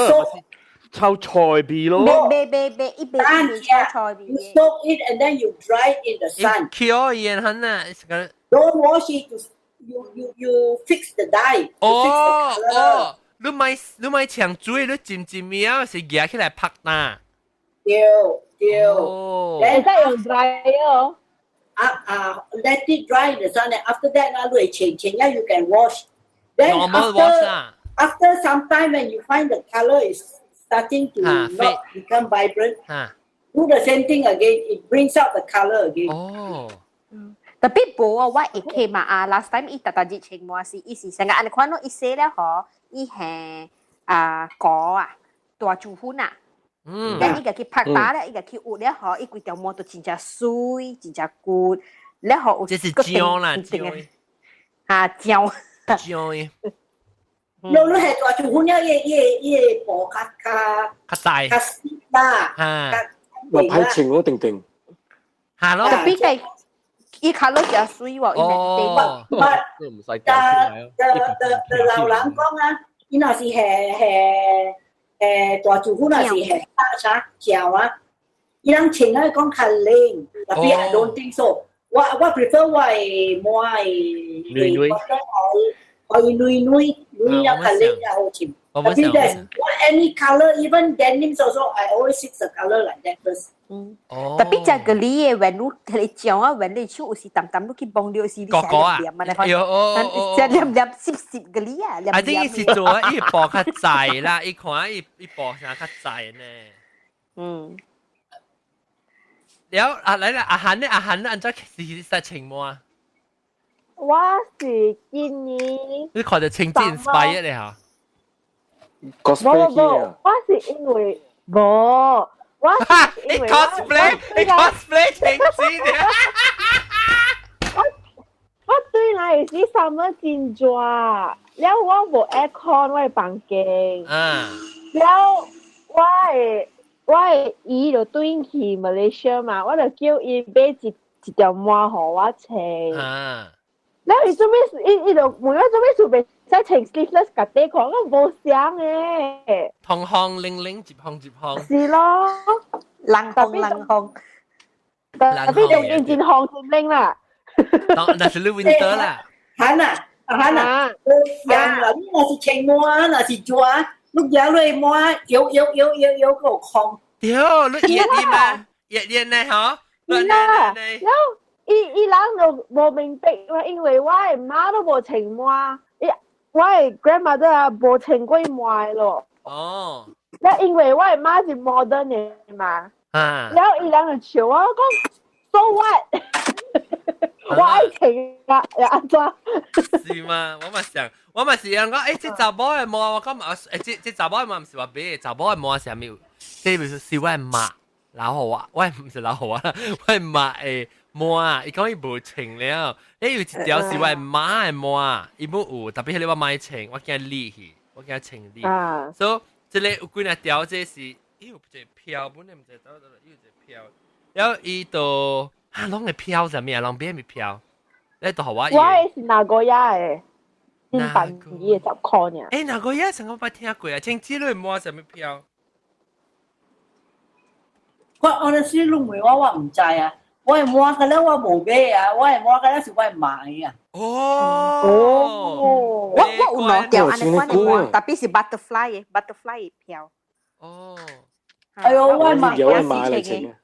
S3: 炒菜味咯。
S5: 別別別，一邊一邊炒菜味。
S2: You soak it and then you dry it in the sun.
S1: 叫伊很啊。
S2: Don't wash it. You fix the dye.
S1: 哦哦，你買你買長水，你浸浸面啊，是夾起來拍吶。
S2: 對對。
S1: 哦。
S4: 會使用 dryer 哦。
S2: 啊啊，let it dry in the sun. And after that, 啊，你會穿穿啊，you can wash. Then
S1: Normal
S2: after
S1: wash 啊。
S2: after some time when you find the color is starting to not become vibrant, do the same thing again. It brings out the color again.
S1: 哦。
S5: 特別無啊，我會記嘛啊，last time 伊逐逐日穿嘛是，伊是成個按呢款咯，伊洗了嗬，伊係啊膏啊，大豬粉啊，嗯，伊個去拍打咧，伊個去焜了嗬，伊規條毛都真正媠，真正骨，了嗬有。
S1: 這是醬啦，醬。
S5: 啊醬。
S1: 醬的。
S2: 你你係大豬粉了，伊伊伊薄較較
S1: 較大，
S2: 較細啦，
S1: 嚇。
S7: 我歹穿我定定。
S1: 嚇咯。
S5: 特別係。伊卡落誠媠喎，伊
S1: 哦，
S2: 不，
S3: 唔使掉出來
S2: 的的的老人講啊，伊若是係係係大主婦，若是係大啥椒啊，伊人穿啊講較冷，tapi I don't think so。我 prefer 我的毛的
S3: 軟軟
S2: 可以軟軟軟又較冷又好穿。
S1: 我本
S2: Tapi that any color, even denim also, I always fix the color like that first.
S5: 嗯，
S1: 哦，
S5: Tapi 這個你的雲你你講啊，雲你手有時淡淡你去幫到時你
S1: 個個啊，
S5: 黏啊，
S1: 哎呦哦，
S5: 只黏黏濕濕個你啊，黏
S1: I think 伊是做啊，伊薄較濟啦，伊看伊伊薄啥較濟呢。
S5: 嗯，
S1: 了啊來啦，阿韓呢？阿韓呢？按怎是實情麼？
S4: 我是今年。
S1: 你看到情節 inspire 咧嚇？
S7: cosplay
S4: 無無，我是因為無，我是因為
S1: cosplay，你 cosplay 情節咧。
S4: 我對來是 summer 真熱，了我無 aircon 我的房間。了我的姨就轉去馬來西亞嘛，我就叫伊買一條毛予我穿。了伊做咩事？伊就問我做咩事袂使穿 sleeveless 佮短褲，我無想的。
S1: 通風零零一風一風。
S4: 是咯，
S5: 冷風冷風。
S4: Tapi 仲見真風真冷啦。
S1: 那是你 winter 啦。
S2: 韓啊，韓啊，無啦，你若是穿毛，若是熱，你舉落毛搖搖搖搖搖個空。
S1: 對，你熱啲嘛？熱熱呢？嗬？
S4: 是啦，了伊伊人就無明白，因為我的媽都無穿毛，伊我的 grandmother 啊無穿過毛的咯。
S1: 哦。
S4: 了因為我的媽是 modern 的嘛。了伊人就笑我講，so what？我愛穿啊，又按怎？
S1: 是嘛？我嘛想，我嘛是講，這查某的毛，我感覺，這查某的毛毋是話買，查某的毛是啥物？這是我的媽，老予我，我毋是老予我，我的媽的毛啊，伊講伊無穿了，你有一條是我的媽的毛，伊無有，tapi 彼個我莫穿，我驚膩去，我驚穿膩。所以這個有幾若條，這是，伊有一個飄，本來毋知倒倒，伊有一個飄，了伊就。啊，攏會飄啥物啊？攏邊會飄？你都予我。
S4: 我的是名古屋的，真便宜的10箍爾。
S1: 欸，名古屋上個捌聽過啊？請這類摸啥物飄？
S2: 我 honestly 你問我，我毋知啊。我會摸個了，我無買啊。我會摸個了是我買啊。
S1: 哦。
S5: 我有兩條按呢款的毛，tapi 是 butterfly 的，butterfly 的飄。
S1: 哦。
S2: 哎喲，我買。
S7: 有人買嚟穿啊！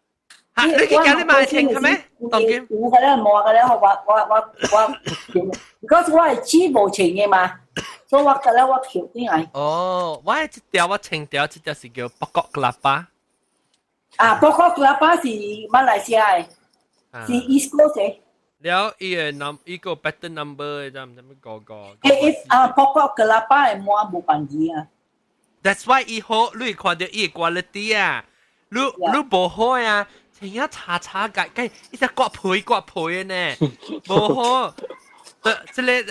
S1: 嚇！你去叫你買穿係咩？當今
S2: 有個了摸個了，我，because 我係姊無穿的嘛，所以我個了我捡轉來。
S1: 哦，我一條我穿條，這條是叫 Pokok Kelapa。
S2: 啊，Pokok Kelapa 是馬來西亞的，是 East Coast 的。
S1: 了，伊個 num 伊個 pattern number 知毋知咩個個？
S2: 欸啊，Pokok Kelapa 的毛無便宜啊。
S1: That's why 伊好，你會看到伊的 quality 啊，你無好啊。成日查查解，計一隻割皮割皮的呢，無好。這個，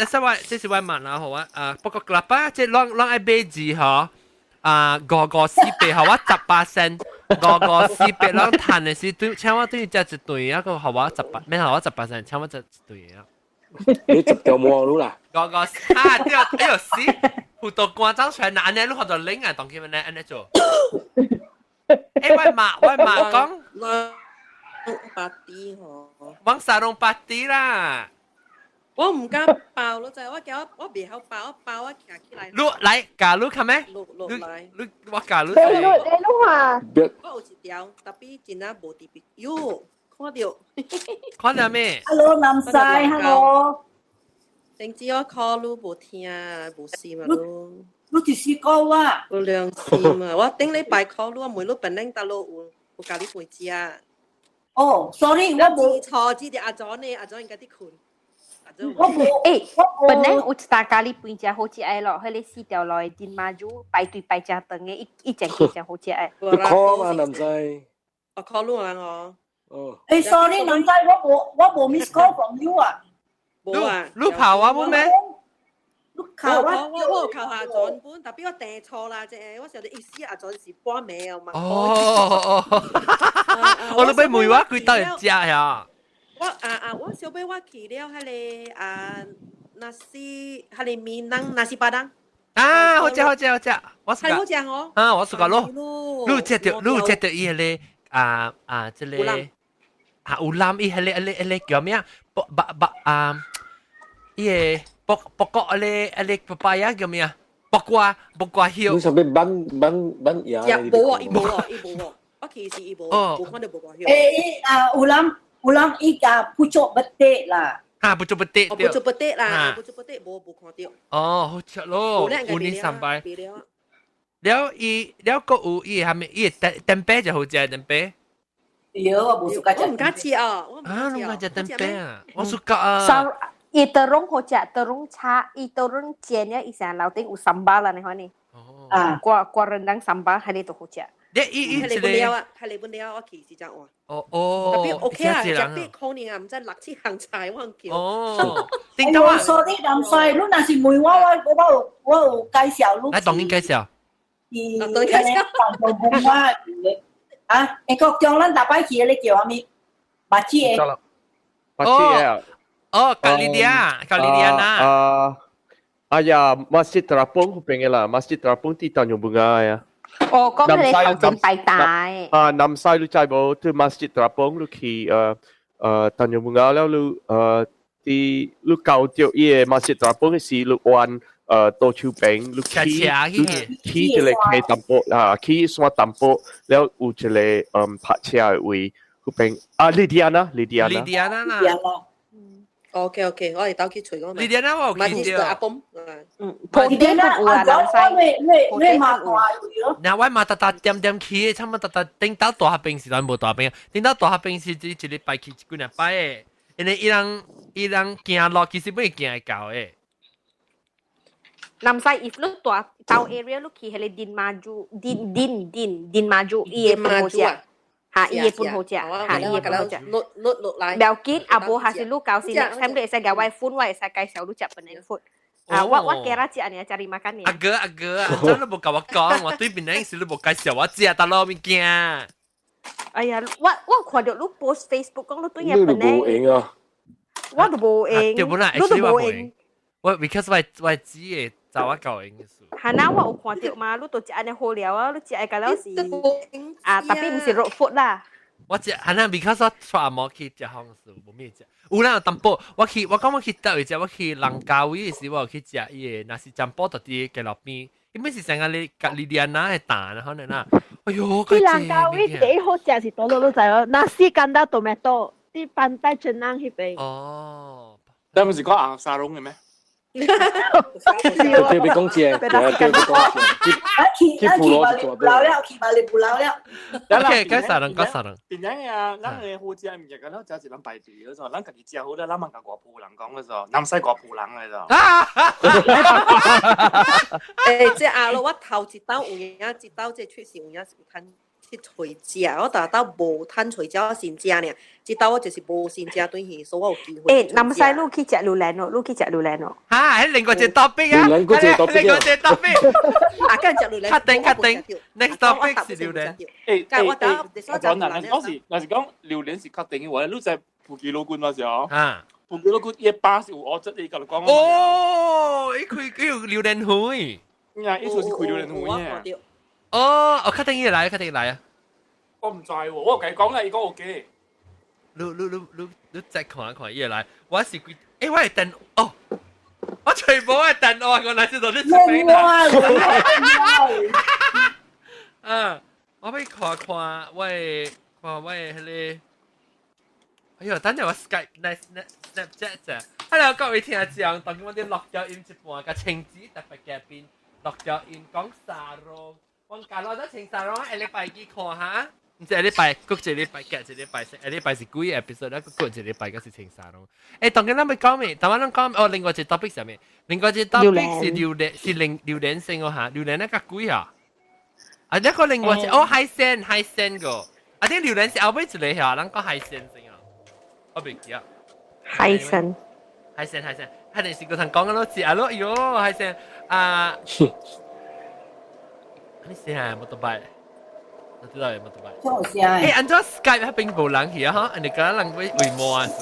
S1: 這我這是我問啦，好啊，啊，Pokok Kelapa，這攏攏愛買字嗬，啊，五五四八，予我18仙，五五四八，攏趁的是對，請我對這一對啊，個予我十八，免予我18仙，請我這一對啊。
S7: 你十條毛路啦？
S1: 五五啊對，哎呦死，葡萄乾走出來，按呢你看到冷啊，當佢們呢按呢做。欸，我媽講。
S8: Party 吼，
S1: 往 sarung party 啦。
S8: 我唔敢包咯，就係我叫我我袂曉包，我包我徛起來。
S1: 你來教你看咩？
S8: 落落來。
S1: 你我教你。
S4: 你你你話。
S8: 我有一條，tapi 真正無特別。喲，看到。
S1: 看到咩
S2: ？Hello，南西，Hello。
S8: 定知我 call 你無聽，無事嘛你。
S2: 你就是講我。
S8: 有良心啊！我頂禮拜 call 你，我問你本領佗落有咖喱飯食。
S2: 哦，sorry，我無
S8: 錯，只係阿祖呢，阿祖應該佇睏。
S2: 我無
S5: 欸，本來有一打咖喱飯食好食的咯，彼個四條路的金馬珠排隊排誠長的，一一整個誠好食的。
S7: 你 call 嘛，男仔？
S8: 我 call 你人哦。
S7: 哦。
S2: 欸，sorry，男仔，我無 miss call from you 啊。
S8: 無啊。
S1: 你跑我冇咩？
S2: 你敲我，
S8: 我有敲阿祖本，tapi 我訂錯啦，這我想著意思阿祖是半暝哦嘛。
S1: 哦哦，我都欲問我幾兜會食呀？
S8: 我啊啊，我小尾我去了，彼個啊，nasi，彼個 Minang nasi padang。
S1: 啊，好食好食好食，我
S8: 係好食哦。
S1: 啊，我 suka 咯，你有食著你有食著伊個咧啊啊，這個啊 ulam 伊彼個彼個彼個叫咩啊？卜卜卜啊，伊個卜卜國彼個彼個 papaya 叫咩啊？卜瓜卜瓜葉。
S7: 你上邊板板板牙？
S8: 無啊，伊無啊，伊無啊，我其實伊無，無看到卜瓜葉。
S2: 欸，啊 ulam ulam 伊個 pucuk betik 啦。
S1: 啊，pucuk betik
S8: 對。pucuk betik 啦，pucuk betik 無無看到。
S1: 哦，好食咯，有呢三擺。了伊了閣有伊係咪伊 tempeh 就好食 tempeh。
S2: 有我無 suka
S8: 我唔敢食啊！
S1: 啊，你唔敢食 tempeh 啊？我 suka 啊。
S5: 伊 terung 好食，terung 炒，伊 terung 煎了，伊成樓頂有 sambal 啦，你看呢？
S2: 啊，
S5: 掛掛 rendang sambal 係你都好食。
S1: 你伊伊
S8: 一個了啊，係你本了，我其實真話。
S1: 哦哦，
S8: 特別 OK 啊，食八塊呢啊，毋知六七項菜我叫。
S1: 哦，
S2: 頂到啊！sorry，林帥，你若是問我，我我有我有介紹你。
S1: 來，當然介紹。
S2: 伊當介紹。我啊，欸，國中咱逐擺去的，你叫啥物？目子的。
S3: 目子的。
S1: 哦，格里迪亞，格里迪亞那。
S3: 啊，哎呀，Masjid Terapung 嗰邊嘅啦，Masjid Terapung 啲 Tanjung Bunga 呀。
S5: 哦，講你頭前拜大。
S3: 啊，南西你知無？去 Masjid Terapung 你去呃呃 Tanjung Bunga 了，你呃啲你到著伊个 Masjid Terapung 是你彎呃到手邊，你去去一個溪淡薄啊，去山淡薄了有一個嗯泊車的位，嗰邊啊，莉迪安娜，莉迪安娜，
S1: 莉迪安娜啦。
S8: OK OK，我哋兜去揣講。
S1: 莉迪安娜我有見到。
S8: 阿公，
S5: 嗯，鋪啲有啦，南西。
S2: 你你嘛大位咯？
S1: 嗱，我嘛特特點點去，差唔多特特頂到大學邊時段無大邊，頂到大學邊時只一禮拜去幾兩擺的，因為伊人伊人行路其實本行會到的。
S5: 南西 if 你大到 area 你去彼个 Din Maju Din Din Din Din Maju 伊个本好食，嚇伊個本好食，嚇伊個本好食。
S8: 落落落來。
S5: 不要緊，啊無還是你到時 next time 你會使共我 phone，我會使介紹你食檳城 food。啊，我我今日食呢，食你 makan 呢。
S1: 阿哥阿哥啊，真你無共我講，我對檳城時你無介紹我食，大佬物件。
S5: 哎呀，我我看著你 post Facebook 講你對嘢檳城。
S7: 你無閒啊？
S5: 我都無閒。
S1: 對本來，
S5: 你都無閒。
S1: 我 because 我我知嘅。就我夠閒嘅事。
S5: 係啦，我有看著嘛，你都食按呢好料啊，你食會到了是啊，特別毋是 road food 啦。
S1: 我食係啦，because 我帶阿媽去食好事，無咩食。有啦，淡薄，我去，我講我去佗位食，我去蘭卡威的時，我有去食伊個，若是占卜就佇街路邊，伊本是成個你格里迪安娜的蛋，可能啦。哎喲，
S4: 去蘭卡威第一好食是佗落你知無？Nasi kandar tomato，佇 Pantai Cenang 彼邊。
S1: 哦，
S6: 但毋是講紅沙龍的咩？
S7: 對別講錢，對別講錢。
S2: 啊去啊去巴厘不老了，去巴厘不老了。
S1: OK，講啥人講啥人？
S6: 檳城啊，咱的好食物件，敢若食是咱排隊嗰種，咱家己食好了，咱嘛共外埔人講嗰種，南西外埔人嗰種。
S8: 欸，這阿咯，我頭一道有影，一道這確實有影是有趁去揣食，我逐道無趁揣食，我先食爾。這道我就是無先食轉去，所以我有機會。
S5: 欸，南西你去食榴蓮咯，你去食榴蓮咯。
S1: 哈，彼另外一個 topic 啊，
S7: 榴蓮閣一個 topic
S1: 另外一個 topic。
S8: 啊，敢食榴蓮？
S1: 確定確定，next topic 是榴蓮。
S6: 欸欸欸，阿轉啊，若是講是，若是講榴蓮是確定的話，你知布吉魯君嘛是哦？
S1: 啊，
S6: 布吉魯君伊巴是有烏質的，共你講。
S1: 哦，伊開伊有榴蓮園。
S6: 呀，伊就是開榴蓮園的。
S1: 哦，我確定伊來，確定伊來啊。
S6: 我毋知喎，我共伊講啦，伊講 OK。
S1: 你你你你你再看一看伊來，我是規，欸，我會等哦，我全部會等我，我來這度你出名啦。啊，我欲看看我的看我的彼个，哎喲，等陣我 Skype、Snapchat 啫。Hello，各位聽眾，當今我哋錄咗音一半，共晴子特別嘉賓錄咗音講沙龍，我教落咗穿紗籠，下禮拜去看下。毋知下禮拜，閣一禮拜，隔一禮拜，下禮拜是幾個 episode 咧？閣一禮拜閣是穿紗籠。欸，當今咱欲講咩？台灣咱講哦，另外一個 topic 啥物？另外一個 topic 是榴蓮，是榴榴蓮先哦嚇，榴蓮那較貴啊。啊，那個另外一哦海鮮海鮮個，啊，這榴蓮是後尾一個嚇，咱講海鮮先啊。我袂記啊。
S5: 海鮮。
S1: 海鮮海鮮，海鮮是個通講緊咯，食咯，哎喲，海鮮啊。你先啊，motorbike。我知道有 motorbike。
S2: 做啥？
S1: 欸，按怎 Skype 彼邊無人去啊？哈，你敢人會為摸啊？是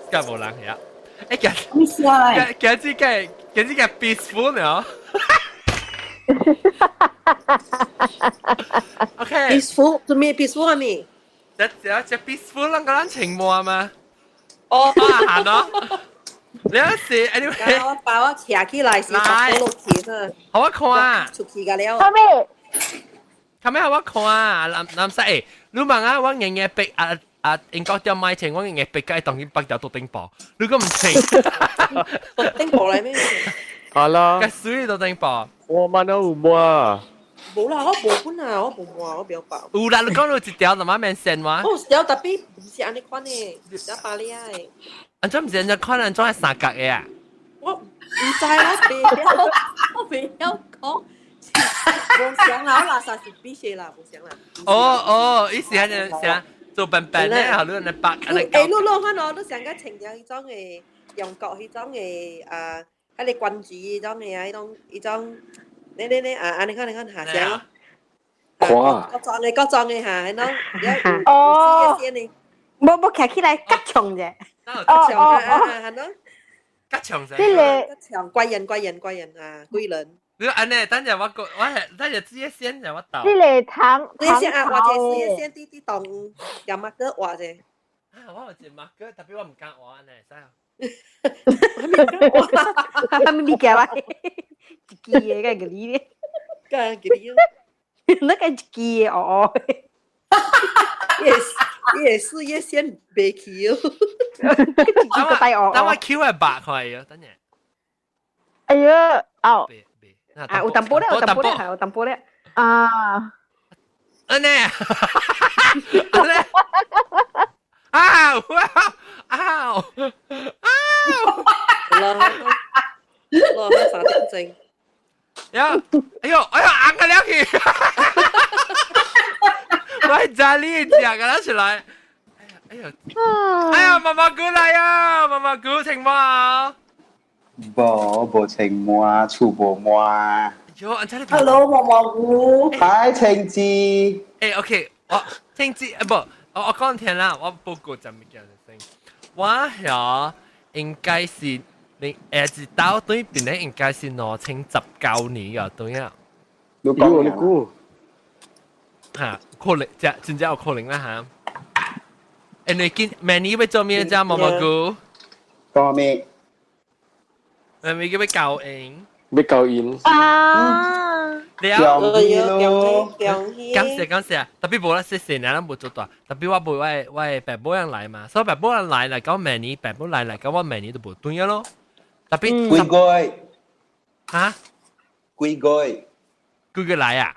S1: ？Skype 無人去啊？欸，今
S2: 你啥？
S1: 今今這個今這個 peaceful 呢？ OK。
S8: Peaceful，做咩 peaceful 係咪？
S1: 這這這 peaceful 咱個咱情無嘛？
S8: 哦，
S1: 啊，行咯。你有時 anyway，
S8: 我把我扯起來是十多六錢啊。
S1: 好我看啊，
S8: 出去個了。
S4: 後面，
S1: 後尾好我看啊，男男仔誒，你問啊，我硬硬逼啊啊，英國掉買錢，我硬硬逼雞當然北條到頂薄，你個唔情？
S8: 到頂薄嚟咩？
S3: 係啦。
S1: 個水到頂薄。
S3: 我問到有冇啊？
S8: 冇啦，我冇本啊，我冇啊，我比較薄。
S1: 有啦，你講到一條，就媽免線哇。
S8: 哦，有特別唔是按呢款嘅，有巴利亞嘅。
S1: 安怎唔是按怎款？按怎係三角嘅啊？
S8: 我唔知，我未曉，我未曉講。無想啦，我垃圾是必須啦，無想啦。
S1: 哦哦，意思係就想做笨笨咧，後你白。
S8: 誒，你攞翻我，你上個情有迄種嘅用國迄種嘅啊，迄個關注迄種嘅啊，迄種迄種，你你你啊，啊，你看你看下聲。
S7: 看。
S8: 各裝嘅各裝嘅嚇，迄種
S4: 哦。
S5: 無無徛起來吉強啫。
S8: 哦哦哦，係咯。
S1: 吉強啫。
S4: 這個
S8: 吉強貴人貴人貴人啊，貴人。
S1: 你按呢？等陣我個我係等陣自己先，我到。
S4: 這個糖
S8: 糖先啊，或者自己先啲啲當有乜個話啫。
S1: 啊，我有一乜個，特別我唔敢話呢，使啊。
S5: 哈咪物件來，一支的個個你咧，
S8: 個個你，
S5: 那個一支的哦。
S8: 也是也先別去哦。
S1: 等我 Q 係白塊啊，等陣。
S4: 哎呀，哦。
S5: 啊，有淡薄咧，有淡薄咧，有淡薄咧。
S4: 啊。
S1: 嗯呢，嗯呢，啊哇啊啊！
S8: 落落3點鐘。
S1: 呀，哎呦哎呦，硬個了去！我喺家裡食個了起來。哎呦哎呀，媽媽姑來呀，媽媽姑請嘛。
S9: 無無情滿，厝無滿。
S2: Hello，毛毛菇。
S9: 嗨，青子。
S1: 誒，OK，我青子，不，我講聽啦，我報告就物件先。我遐應該是你一到對邊咧，應該是2019年啊，對啊。
S7: 你估你估？
S1: 嚇，可能真真正有可能啦嚇。誒，你見明年要做咩啫，毛毛菇？
S9: 講咩？
S1: 係咪叫咩教應？
S7: 要教應。
S4: 啊！
S1: 了，
S9: 咯，
S1: 感謝感謝，特別無啦，謝謝你，咱無做大，特別我無我我爸母人來嘛，所以爸母人來嚟講明年，爸母來嚟講我明年就無轉咗咯。特別
S9: 幾個月？
S1: 嚇？
S9: 幾個月？
S1: 幾個來啊？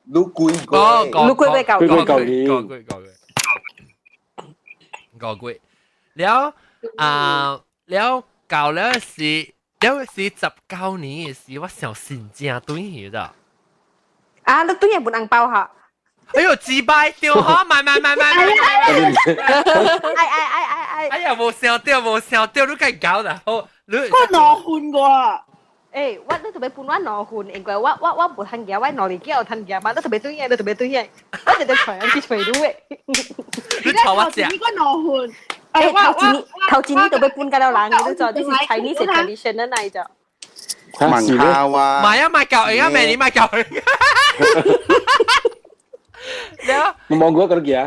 S9: 你幾個
S1: 哦，
S9: 月？
S5: 你幾個月教
S7: 幾個
S1: 個
S7: 月
S1: 個月個月個月，了啊了到了是。了是19年的時，我想新正對去的。
S5: 啊，你對嘢本紅包哈？
S1: 哎呦，自敗掉哈！買買買買買！
S5: 哎哎哎哎哎！
S1: 哎呀，無想到無想到，你該搞啦！好，你
S4: 我兩份我。
S5: 誒，我你特別分我兩份，因為我無通行，我兩日幾有通行嘛，你特別對嘢，你特別對嘢，我直接揣去揣你的。
S1: 你揣我食。
S4: 你個兩份。
S5: 誒，頭一年頭一年就要分甲了人嘅，你做這是 Chinese tradition 的那一種。
S9: 問下哇。
S1: 買啊買夠型啊，明年買夠型。了。
S7: 我望過嗰啲嘢。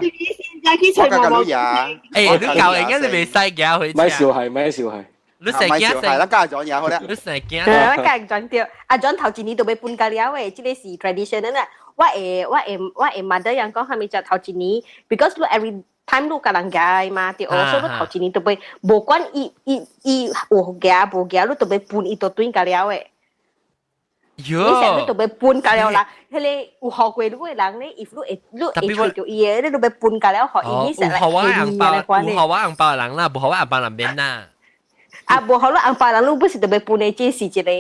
S9: 我家個女呀。
S1: 誒，你夠型啊，你袂使行回。
S7: 買小孩，買小孩。
S1: 你成驚
S9: 係啦，加咗嘢好啦。
S1: 你成驚。
S5: 我加轉掉，阿轉頭一年就要分甲了嘅，這個是 tradition 啦。我會我會我會 mother 人講，係咪就頭一年？Because 你 every time 你甲人行嘛，對，所以你頭一年都要，無管伊伊伊有行無行，你都要分伊都轉甲了的。
S1: 喲，
S5: 你成日都要分甲了啦，彼個有學過你的人咧，if 你會你會揣著伊的，你都要分甲了，予伊成
S1: 有予我紅包，有予我紅包的人啦，無予我紅包人免啦。
S5: 啊，無予你紅包人，你不是特別分的，這是一個，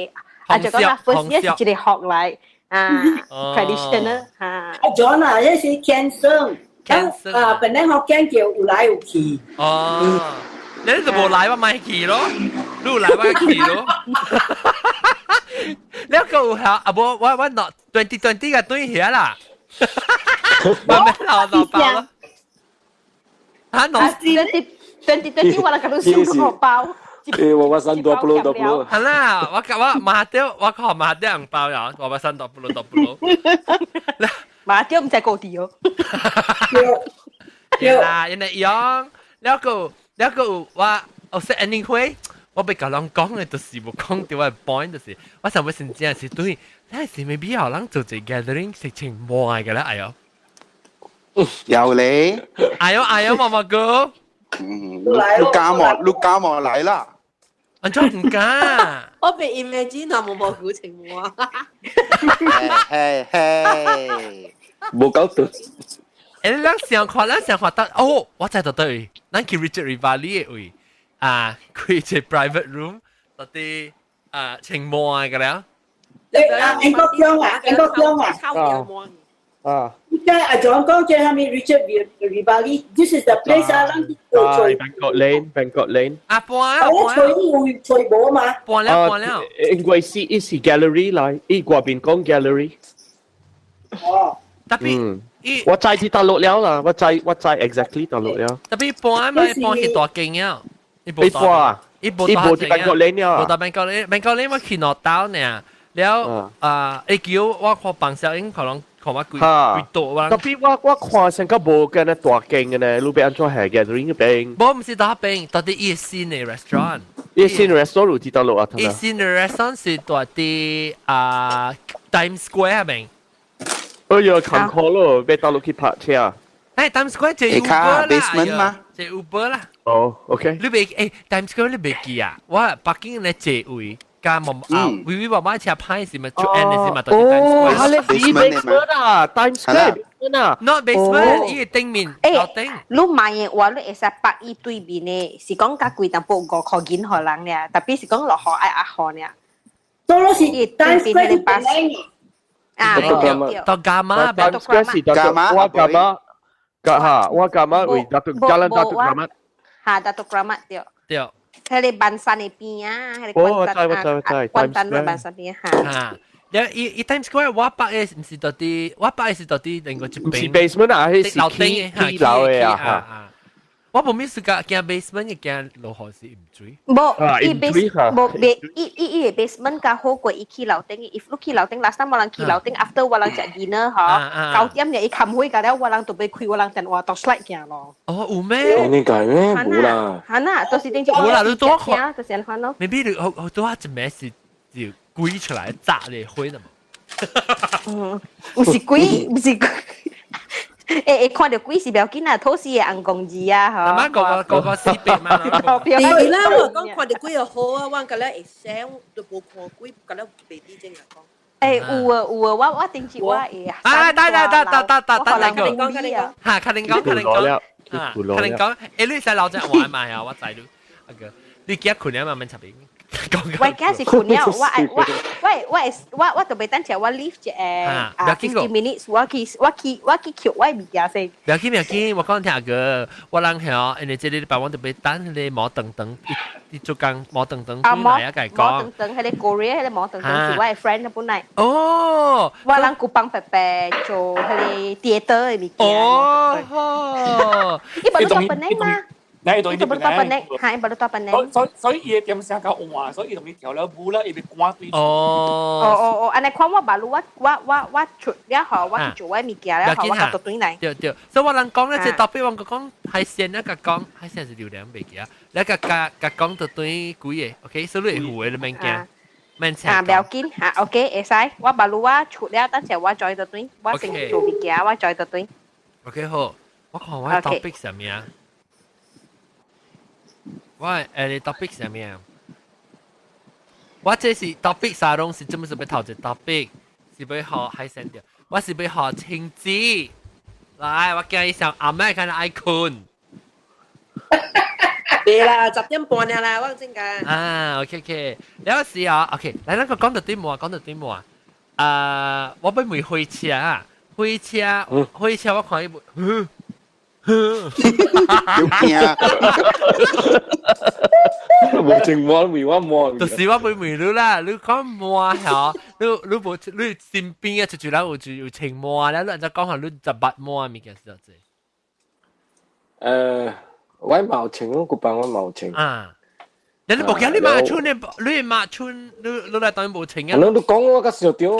S5: 啊，就講啦，first year 是一個學來啊，traditional 哈。
S2: 啊，John 啊，這是天生。啊，本來福建叫有來有去。
S1: 哦，你就無來我咪去咯，你有來我去咯。你個有效啊？無，我落2020個對遐啦，我咩老老包咯。啊，2020
S5: 我來甲你收個包。
S7: 誒，我三多不魯多不魯。
S1: 係啦，我我馬掉，我靠馬掉紅包呀，我三多不魯多不魯。
S5: 馬掉唔使高啲哦。
S1: 對啦，因為樣，了個了個我我說 anyway，我被甲人講的，就是無講到我 point，就是我想欲真正是對，咱是沒必要人做一個 gathering 是穿滿嘅啦，哎喲。
S9: 有咧。
S1: 哎喲哎喲，毛毛哥。
S9: 嗯，你敢無？你敢無來啦？
S1: 按怎毋敢？
S8: 我被 imagine 啊，毛毛菇穿滿。
S9: 嘿嘿，
S7: 無夠對。
S1: 誒，咱想看，咱想看到哦，我知道對，咱去 Richard Rivali 的位啊，開一個 private room，到底啊穿滿嘅了。
S2: 誒啊，英國姜啊，英國姜啊。
S3: 啊！
S2: 你睇阿 John 講這係咪 Richard Rivali？This is the place 啊，咱做
S3: Bangkok Lane，Bangkok Lane。
S1: 啊，搬啊，
S2: 我吹有吹無嘛？
S1: 搬了搬了。
S3: 應該是伊是 gallery 來，伊嗰邊講 gallery。
S2: 哦。
S1: 特別，
S3: 我知佇佗落了啦，我知我知 exactly 佗落了。
S1: 特別搬嘛，搬去大間啊。伊
S3: 無搬，
S1: 伊無
S3: 伊無佇 Bangkok Lane 了。
S1: 無佇 Bangkok Lane，Bangkok Lane 我去兩兜呢。了啊，會叫我看房小英可能看我幾幾多我。
S3: 特別我我看成個無間嘅大間嘅呢，路邊安怎係 gathering 邊？
S1: 無，毋是大邊，到底伊新的 restaurant。
S3: 伊新 restaurant 有佇佗落啊？
S1: 伊新的 restaurant 是佇佇啊 Times Square 邊。
S3: 哎呀，近可咯，欲佗落去泊車。
S1: 誒，Times Square 坐 Uber 啦，
S9: basement 嗎？
S1: 坐 Uber 啦。
S3: 哦，OK。
S1: 你袂誒 Times Square 你袂記啊？我北京咧坐位。加毛啊，微微媽媽車歹是咪出 N 是嘛？
S3: 哦，係你 basement 啊，Times Square basement 啊
S1: ，not basement，伊個頂面，樓頂。
S5: 你買的話，你會使泊伊對面的，是講較貴淡薄五箍銀予人爾，特別是講落雨愛壓雨爾。
S2: 多咯是 Times Square 巴士。
S5: 啊，
S1: 到伽馬，
S3: Times Square 是伽馬，我伽馬，嚇，我伽馬位 Datuk Jalan Datuk Keramat。
S5: 嚇，Datuk Keramat 對。
S1: 對。
S5: 彼个板山的邊啊，彼个關丹啊，關丹的板山邊嚇。
S1: 嚇，了伊伊 Times Square 我泊的毋是佇佇，我泊的是佇佇另外一邊。
S3: 是 basement 啊，彼是
S1: 樓頂的，
S3: 起樓的啊。
S1: 我無咩時間驚 basement 嘅驚落雨時淹水。
S5: 無，伊 base 無別，伊伊伊个 basement 較好過伊去樓頂。If 你去樓頂，last time 我人去樓頂，after 我人食 dinner 嗬，9點呢伊冚開個了，我人就欲開我人電話 torchlight 行咯。
S1: 哦，有咩？
S7: 你解咩？無啦。
S5: 嚇呐，都是頂
S1: 無啦，你多看，
S5: 就是按款咯。
S1: maybe 你好好多一暝是就鬼出來炸你灰的嘛。
S5: 嗯，毋是鬼，毋是鬼。欸欸，看著鬼是不要緊啊，土死的紅公字啊，
S1: 嗬。媽個個個個死別嘛。
S8: 對啦，我講看著鬼就好啊，我覺得會醒，都無看鬼，覺得袂啲正啊講。
S5: 欸，有啊有啊，我我頂次我會
S1: 啊，得得得得得得得，
S5: 你講，你講，
S1: 嚇，較恁講，較恁講，嚇，較恁講，欸，你使留隻話嘛呀？我知你，阿哥，你記得困了嘛？免插邊。
S5: 我驚是困了，我愛我我我我我特別等下我 leave 一個啊 50 minutes，我去我去我去捡我物件先。
S1: 不要緊不要緊，我講聽個，我人曉，因為這個禮拜我特別等彼個毛噔噔，伊做工毛噔噔轉來啊，共伊講。
S5: 毛噔噔，彼個 Korea 彼個毛噔噔是我的 friend 本來。
S1: 哦。
S5: 我人古幫伯伯做彼個跌倒的物件。
S1: 哦。
S5: 伊無咧做本來嗎？
S6: 你同伊
S5: 伊無咧做本來，嚇，伊無咧做本來。
S6: 所所以伊的點聲較換，所以伊同伊調了舞啦，伊欲趕對。
S1: 哦。
S5: 哦哦哦，按呢看我馬路，我我我我出了後，我去做我物件了後，我較轉來。
S1: 對對，所以我人講咧，這特別我講海鮮那個講海鮮是榴蓮袂記啊，那個共共講就對幾个，OK，所以你會有的你免驚，免請。
S5: 啊，不要緊，嚇，OK，會使。我馬路我出了，等下我再轉，我先做物件，我再轉。
S1: OK 好，我看我 topic 啥物啊？我誒你 topic 啥物啊？我這是 topic 沙龍是專門是欲頭一 topic，是欲學海鮮的，我是欲學青子。來，我驚伊上暗暝看愛睏。
S8: 對啦，10點半了啦，我正講。
S1: 啊，OK OK，了時啊，OK，來咱個講到對無啊，講到對無啊。啊，我欲問火車，火車，火車，我看伊無。
S9: 有驚。
S7: 無情摸，問我摸。
S1: 就是我欲問你啦，你講摸嚇，你你無你身邊啊，就就人有就有穿摸咧，你按怎講下你十捌摸物件是做這？
S7: 我冇穿，我古班我冇穿。
S1: 啊。你無驚你媽村你你媽村你你來當無穿啊？
S7: 你都講我個時候丟，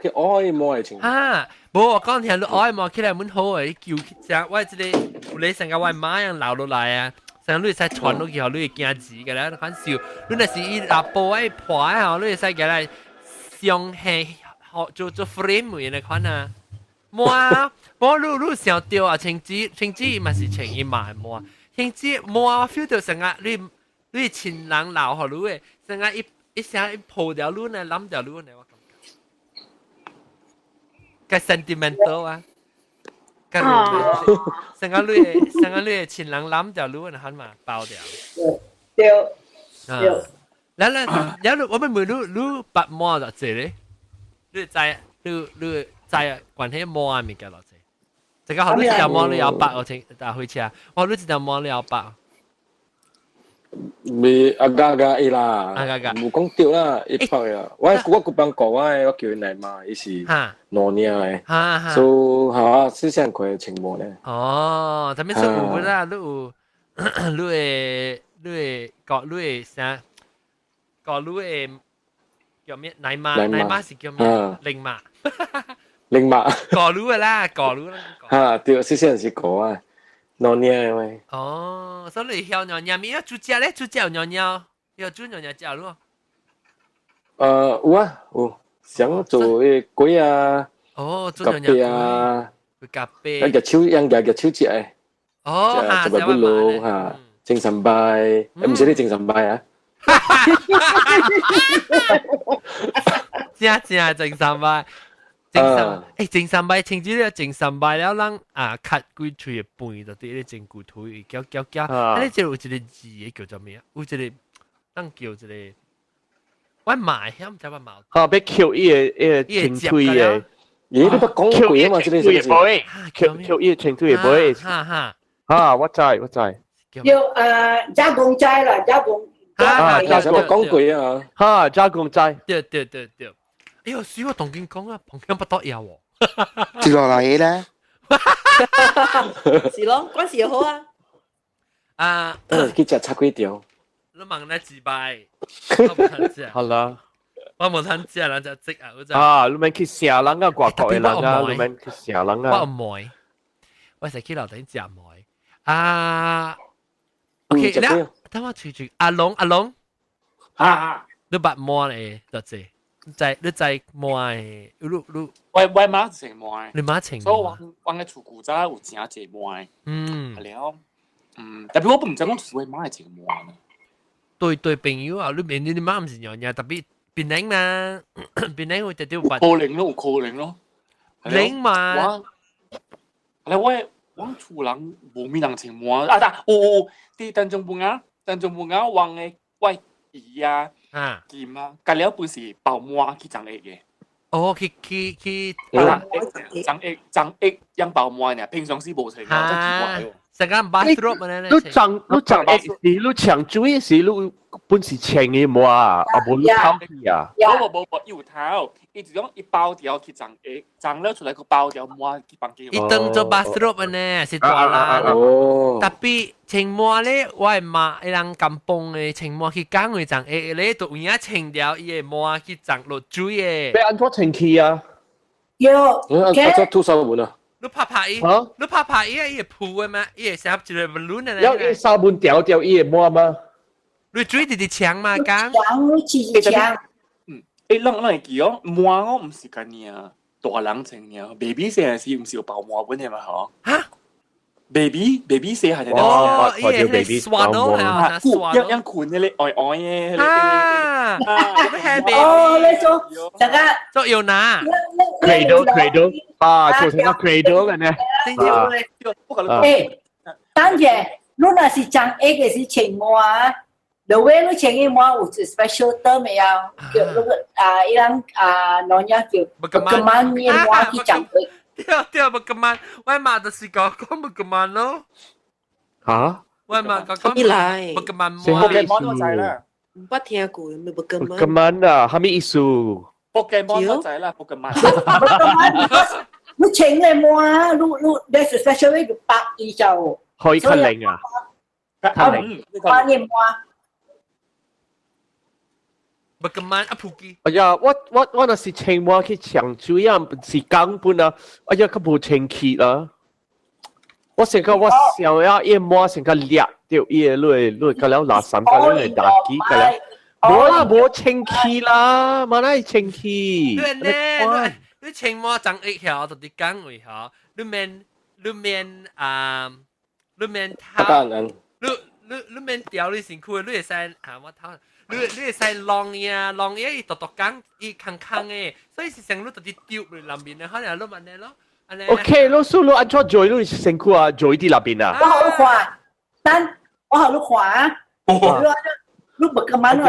S7: 去愛摸嚟穿。
S1: 啊，無我講聽你愛摸起來滿好誒，叫只我這個有你成個我媽樣留落來啊。成你會使傳落去，予你會驚字嘅咧，反笑。你若是伊阿布愛破啊，你會使過來上下學做做 frame 嘅款啊。無啊，無你你想著啊，穿子穿子嘛是穿伊嘛無，穿子無啊，feel 到成個你你親人留予你的，成個一一聲一抱掉你呢，攬掉你呢，我感覺。較 sentimental 啊。較成個你成個你的親人攬掉你，喊嘛包掉。
S2: 對對。
S1: 來來，然後我們問你，你捌摸偌濟咧？你知你你知關係摸的物件偌濟？這個好，你一條摸你要捌我聽搭火車，我你一條摸你要捌。
S7: 未阿家家伊啦，
S1: 阿家家
S7: 無講對啦，一百啊！我我古幫講我我叫伊來嘛，伊是老年的，所以嚇，思想佢情無咧。
S1: 哦，特別是有啦，你有你會你會講你會啥？講你會叫咩？奶媽奶媽是叫咩？靈媽。
S7: 靈媽。
S1: 講你的啦，講你啦。
S7: 嚇，對，思想是講啊。老年的喂。
S1: 哦，所以你曉娘娘咪要煮食咧，煮食有娘娘，要煮娘娘食咯。
S7: 有啊，有想做迄粿啊。
S1: 哦，做
S7: 咖啡啊，
S1: 咖啡。
S7: 用隻手用隻隻手食的。
S1: 哦，
S7: 哈，食不落哈，精神拜，毋是你精神拜啊。
S1: 正正精神拜。精神，欸，精神拜，清子咧精神拜了，人啊，咳幾喙的飯就佇咧真骨頭，嚼嚼嚼，啊，你這有一個字叫做咩啊？有一個，咱叫一個，我媽曉，毋知我媽。
S3: 哈，欲抾伊个伊个清水的。
S7: 咦，你捌講過嘛？這個是。
S3: 抾抾伊个清水的尾。
S1: 哈哈。
S3: 哈，我知我知。
S2: 叫加工仔啦，加工。
S3: 啊，
S7: 加工講過啊。
S3: 哈，加工仔。
S1: 對對對對。哎呦，死我同見講啊，旁邊不得了喎。
S9: 接落嚟咧。
S8: 是咯，關事又好啊。
S1: 啊，
S7: 去食插幾條。
S1: 你問咧自拜，
S3: 好啦。
S1: 我無通食，人就積啊！
S3: 啊，你免去城人啊，外國的人啊，你免去城人啊。
S1: 我唔愛，我成日去樓頂食糜啊。OK，了，等我隨住阿龍，阿龍，
S6: 啊，
S1: 你捌糜咧，多謝。在你在糜的，你你
S6: 我我媽穿糜，
S1: 你媽穿，
S6: 所以我我个厝古早有誠濟糜，
S1: 嗯，
S6: 了，嗯，特別我唔知講我媽會穿糜呢。
S1: 對對朋友啊，你面你媽毋是娘娘，特別檳城嘛，檳城會直接
S6: 可能咯，有可能咯，
S1: 零嘛。
S6: 我，我我厝人無咩人穿糜啊，但有有，佇田中埔啊，田中埔啊，我的我姨啊。
S1: 啊，
S6: 劍啊，隔了本是包糜去長液嘅。
S1: 哦，去去去，
S6: 長液長液養包糜呢，平常時無穿，真奇怪哦。
S1: 成間 bathrobe 呢？
S3: 你長你長液是你搶水是你本是穿的糜啊，啊無你透氣啊。
S6: 無無無，伊有透，伊就講一包條去長液，長了出來個包條糜去房間。
S1: 伊當做 bathrobe 呢，是大啦。
S7: 哦。
S1: 特別穿糜咧，我的媽伊人甘榜的穿糜去工會長液咧，就有影穿掉伊的糜去長落水的。
S3: 欲按怎清氣啊？
S2: 有。
S7: 啊，做吐沙門啊？
S1: 你拍拍伊，你拍拍伊，伊會浮的嗎？伊會成一個 balloon 的。
S3: 要伊沙門掉掉伊的糜嗎？
S1: 你水直直搶嘛，講。
S2: 搶，你直直搶。
S6: 嗯，欸，咱咱會記哦，糜哦，毋是干爾大人穿爾，baby 細漢時毋是有包糜本的嘛？嗬。
S1: 哈
S6: ？baby baby 細漢就
S1: 哦，伊個刷到啊，
S6: 刷到。樣樣困迄個愛愛的。
S1: 啊，
S2: 哦，你做這個
S1: 做有拿。
S3: cradle cradle 啊，做成個 cradle 嘅呢。
S2: 欸，等下，你若是長一個是穿糜，the way 你穿的糜有 special term 的啊，叫那個啊，伊人啊，老娘叫不個曼的糜去長的。
S1: 對對，不個曼，我媽就是講講不個曼咯。
S3: 嚇？
S1: 我媽講講
S8: 一來
S1: 不個曼
S3: 糜。
S6: ポケモン我知啦。
S8: 毋捌聽過，咩不個曼？
S3: 不個曼啊，啥物意思？
S6: ポケモン我知啦，ポケモン。
S2: 你穿的糜，你你 that's a special way 就白伊就。
S3: 可以較靈啊？較靈。
S2: 白的糜。
S1: 不咁慢啊，普基。
S3: 哎呀，我若是穿襪去沖水啊，是講本啊，哎呀，較無清氣啦。我成個我想要伊抹成個掠掉伊個落落個了垃圾個了來打機個了，無啦無清氣啦，嘛哪會清氣？
S1: 你呢？你穿襪長一條就啲講位嗬，你免啊，你免頭，你免掉你身軀，你會使啊我頭。你會使晾呀晾呀，伊獨獨講伊空空的，所以是成你特啲丟落內面的，可能你問你咯。
S3: OK，老師你按怎做你身軀啊做佇那邊啊？
S2: 我好你看，但我好你看啊，你你不幹嘛？你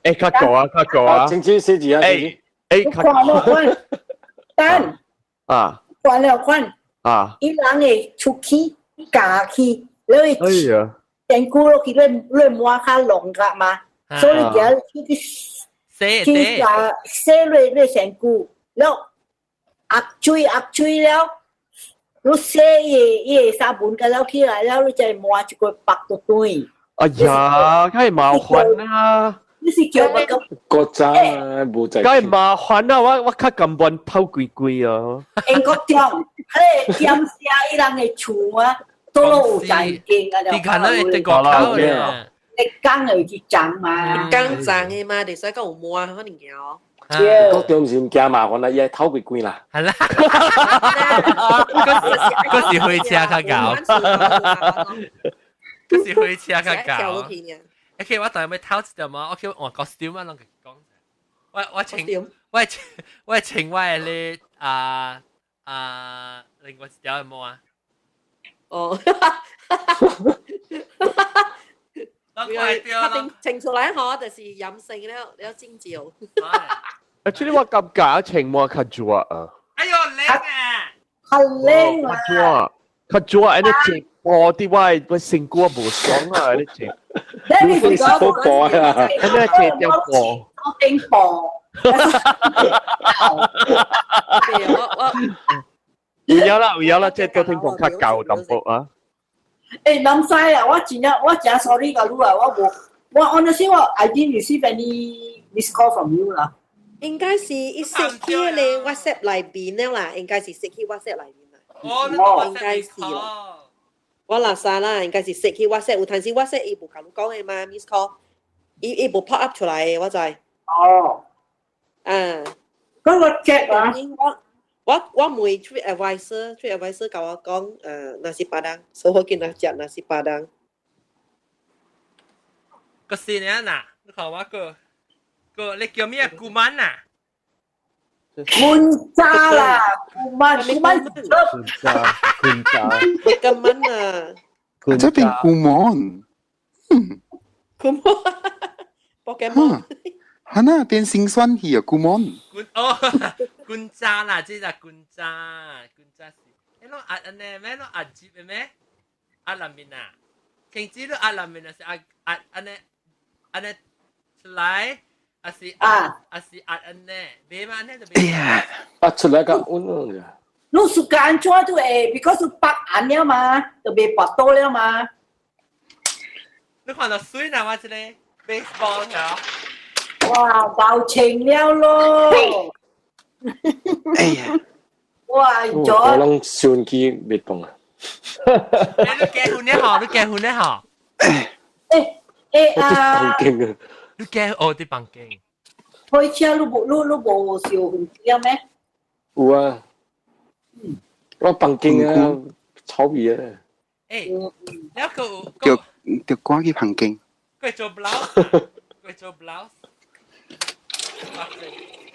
S3: 欸，較高啊，較高啊！
S7: 清楚寫字啊！
S3: 欸欸，
S2: 較高。但
S3: 啊，
S2: 看了看
S3: 啊，
S2: 伊人會出去加去，你會
S3: 哎呀，
S2: 身軀落去，你抹較濃噶嘛？所以而去去啊洗你身軀，了壓水壓水了，你洗伊個沙盤個了起來了，你再抹一個白就對。
S3: 哎呀，梗係麻煩啊！
S2: 你是叫我咁？
S7: 國家啊，無在。
S3: 梗係麻煩啊！我較甘願透規規啊。
S2: 英國中，迄個檢寫伊人的厝啊，都有在經啊，
S1: 你看那德國口咧。
S2: 你講會去漲嘛？
S8: 講漲的嘛，就使講有抹可能哦。
S7: 國中是毋驚麻煩啦，伊愛透規規啦。
S1: 係啦，嗰時火車較高，嗰時火車較高。OK，我當然要偷一條嘛，OK，換 costume 啊，攏講。我穿我的咧啊啊，另外一條有冇啊？
S8: 哦。確定清出來嗬，就是飲勝了了尖叫。
S3: Actually 我感覺穿襪較熱啊。
S1: 哎呦，冷啊！
S2: 較冷啊！
S3: 較熱，較熱，安尼坐波啲我我身軀無爽啊，安尼坐。
S7: 你是波波啊？
S3: 安尼坐條波。
S2: 我頂波。
S8: 我
S3: 有影啦，有影啦，這個聽講較厚淡薄啊。
S2: 欸，毋知啊，我真 sorry 甲你啊，我無，我 honestly 我 I didn't receive any missed call from you 啦。
S8: 應該是伊設去你 WhatsApp 內邊了啦，應該是設去 WhatsApp 內面啦。
S1: 哦，
S8: 應該是啦。我垃圾啦，應該是設去 WhatsApp，有陣時 WhatsApp 伊無共你講的嘛，miss call，伊無 pop up 出來的，我知。
S2: 哦。
S8: 啊。
S2: 嗰個 check 啊。
S8: 我問 TripAdvisor，TripAdvisor 共我講，nasi padang，所以我見人食 nasi padang。
S1: 個是呢嗱，你看我個個你叫咩？古曼啊？
S2: 坤渣啦，古曼古曼
S7: 坤渣，坤渣，
S8: 古曼啊！
S9: 這邊古曼，
S8: 古曼，Pokemon。
S9: 哈那變心酸去啊，古曼。
S1: 哦，坤渣啦，這隻坤渣，坤渣是，你攏壓安尼咩？攏壓接的咩？壓內面啊？停止你壓內面啊？是壓壓安尼安尼出來，還是
S2: 啊？
S1: 還是壓安尼？別嘛安尼就別。
S9: 哎呀，
S7: 啊出來較穩啊！
S2: 你暑假安怎都會，because 白暗了嘛，就袂跋倒了嘛。
S1: 你看到水啦，我這個 baseball 條。
S2: 哇，爆情了咯！
S9: 哎呀，
S2: 哇，
S7: 我攏收音機袂動啊！
S1: 你結婚了嗬？你結婚了嗬？
S2: 欸欸啊！
S7: 房間啊！
S1: 你結哦，佇房間。
S2: 開車你無燒薰機咩？
S7: 有啊。我房間啊，臭味啊！
S1: 欸，了個
S9: 就就趕去房間。
S1: 佢做 blouse，佢做 blouse。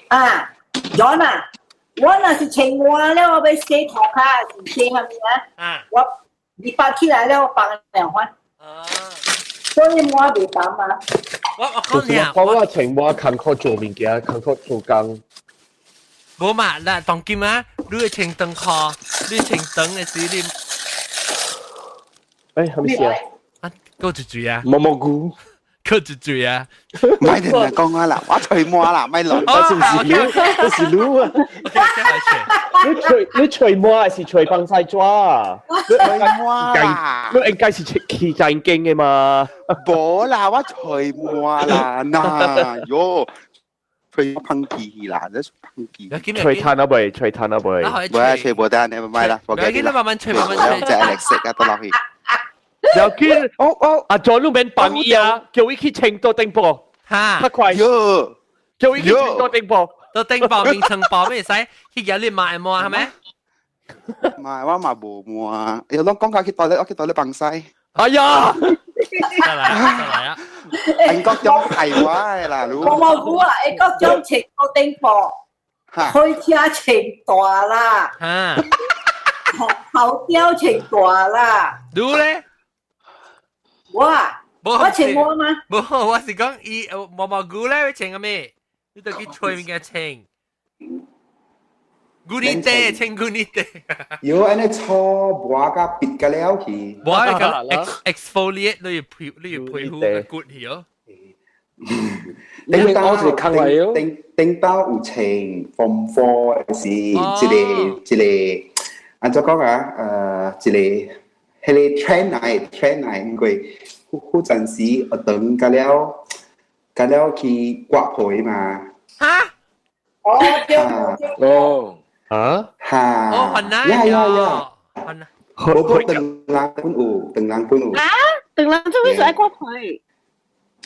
S2: 啊，John 啊，我若是穿襪了，我欲洗塗跤是洗啥物啊？
S1: 啊，
S2: 我二百起來了，我放兩番。
S1: 啊，
S2: 所以我袂擔啊。
S1: 我講你啊，
S3: 我穿襪艱苦做物件，艱苦做工。
S1: 無嘛，嗱，當今啊，你會穿長褲，你穿長的時你，
S3: 欸，啥物事啊？
S1: 啊，閣一嘴啊？
S7: 毛毛菇。
S1: 閣一嘴啊！
S9: 唔係你講我啦，我除襪啦，咪落。
S3: 這是唔是擼？這是擼啊！你除襪還是除防曬紙啊？
S9: 除襪啦！
S3: 你應該是起真經的嘛？
S9: 無啦，我除襪啦，嗱喲，吹噴氣啦，這噴氣。
S3: 吹炭啊未？吹炭啊未？
S9: 唔係吹無得，你唔係啦，我
S1: 記得慢慢吹，慢慢吹。
S9: 隻力食啊，得落去。
S3: 又見哦哦，阿左路免放伊啊，叫伊去清到頂部，
S1: 嚇，
S3: 較快。叫伊去清到頂部，
S1: 到頂部面層部咩使？去有你買冇係咪？
S9: 唔係，我嘛無摸，又攏講甲去倒咧，我去倒咧放西。
S3: 哎呀！
S1: 得來得來啊！
S9: 英國種係我的啦，
S2: 我冇估啊，英國種穿到頂部，開車穿大啦，頭雕穿大啦。
S1: 你咧？
S2: 我我穿我嗎？
S1: 無，我是講伊毛毛菇咧，穿個咩？你都去吹物件穿。古尼地，穿古尼地。
S9: 有按呢搓磨甲別個了去。
S1: 磨個 exfoliate 你要皮你要皮膚個骨去哦。
S9: 頂包頂頂包有穿 form four 是一個一個，按怎講啊？一個彼個 trend 來 trend 來，因為嗰陣時學堂甲了甲了去割皮嘛。
S1: 哈？
S2: 哦，對
S7: 哦。
S3: 啊？
S9: 哈！
S1: 哦，很難
S9: 呀呀呀！
S1: 很難。
S9: 無過長人本有，長人本有。
S4: 啊？長人做咩事愛割皮？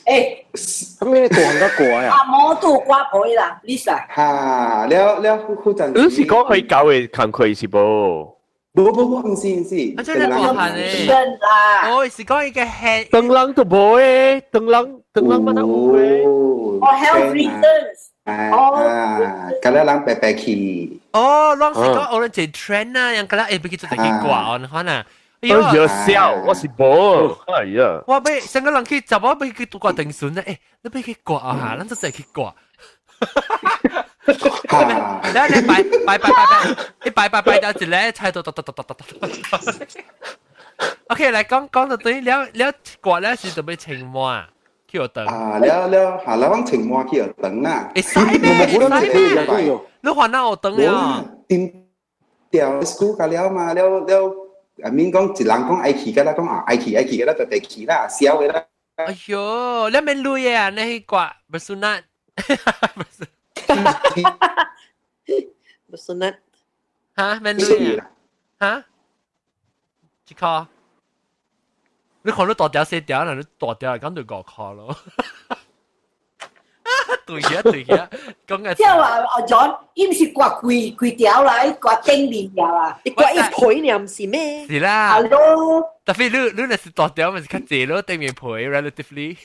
S2: 欸，
S7: 咁咩大漢甲割呀？
S2: 阿毛都割皮啦，Lisa。
S9: 哈！了了，嗰陣
S3: 時。你是講佢搞的工課是無？
S9: 無無無，毋是毋是。
S1: 啊，真係大漢咧。
S2: 啦。
S1: 哦，是講伊個 head。
S3: 長人都無的，長人長人嘛都有的。
S2: 哦，health reasons。
S9: 啊，甲了人白白去。
S1: 哦，攏是講有人一 trend 啊，人甲了會去做一個掛，你看啊。
S3: 哎呀，笑，我是無，哎呀。
S1: 我欲上個人去，查某欲去掛電順咧，欸，你欲去掛啊？咱就齊去掛。然後你擺擺擺擺擺，你擺擺擺到一個菜都嘟嘟嘟嘟嘟嘟。OK，來講講到對了了掛了是準備穿滿去學堂。
S9: 啊，了了，下了講穿滿去學堂啦。
S1: 會使咩？會使咩？你還哪學堂了？
S9: 點掉 school 甲了嘛，了了。啊，免講一人講愛去，甲啦講啊愛去愛去，甲啦就得去啦，痟的啦。
S1: 哎喲，你免累啊，你去掛不是那，不是，
S8: 不是那，
S1: 哈，免累啊，哈，一箍，你看你大條細條，你大條講就五箍咯。對呀對呀，講個。
S2: 即係話阿 John，伊毋是割規規條啦，伊割頂面條啊，
S8: 伊割一皮爾，毋是咩？
S1: 是啦。
S2: Hello。
S1: 特別你你若是大條，咪是較濟咯，頂面皮 relatively。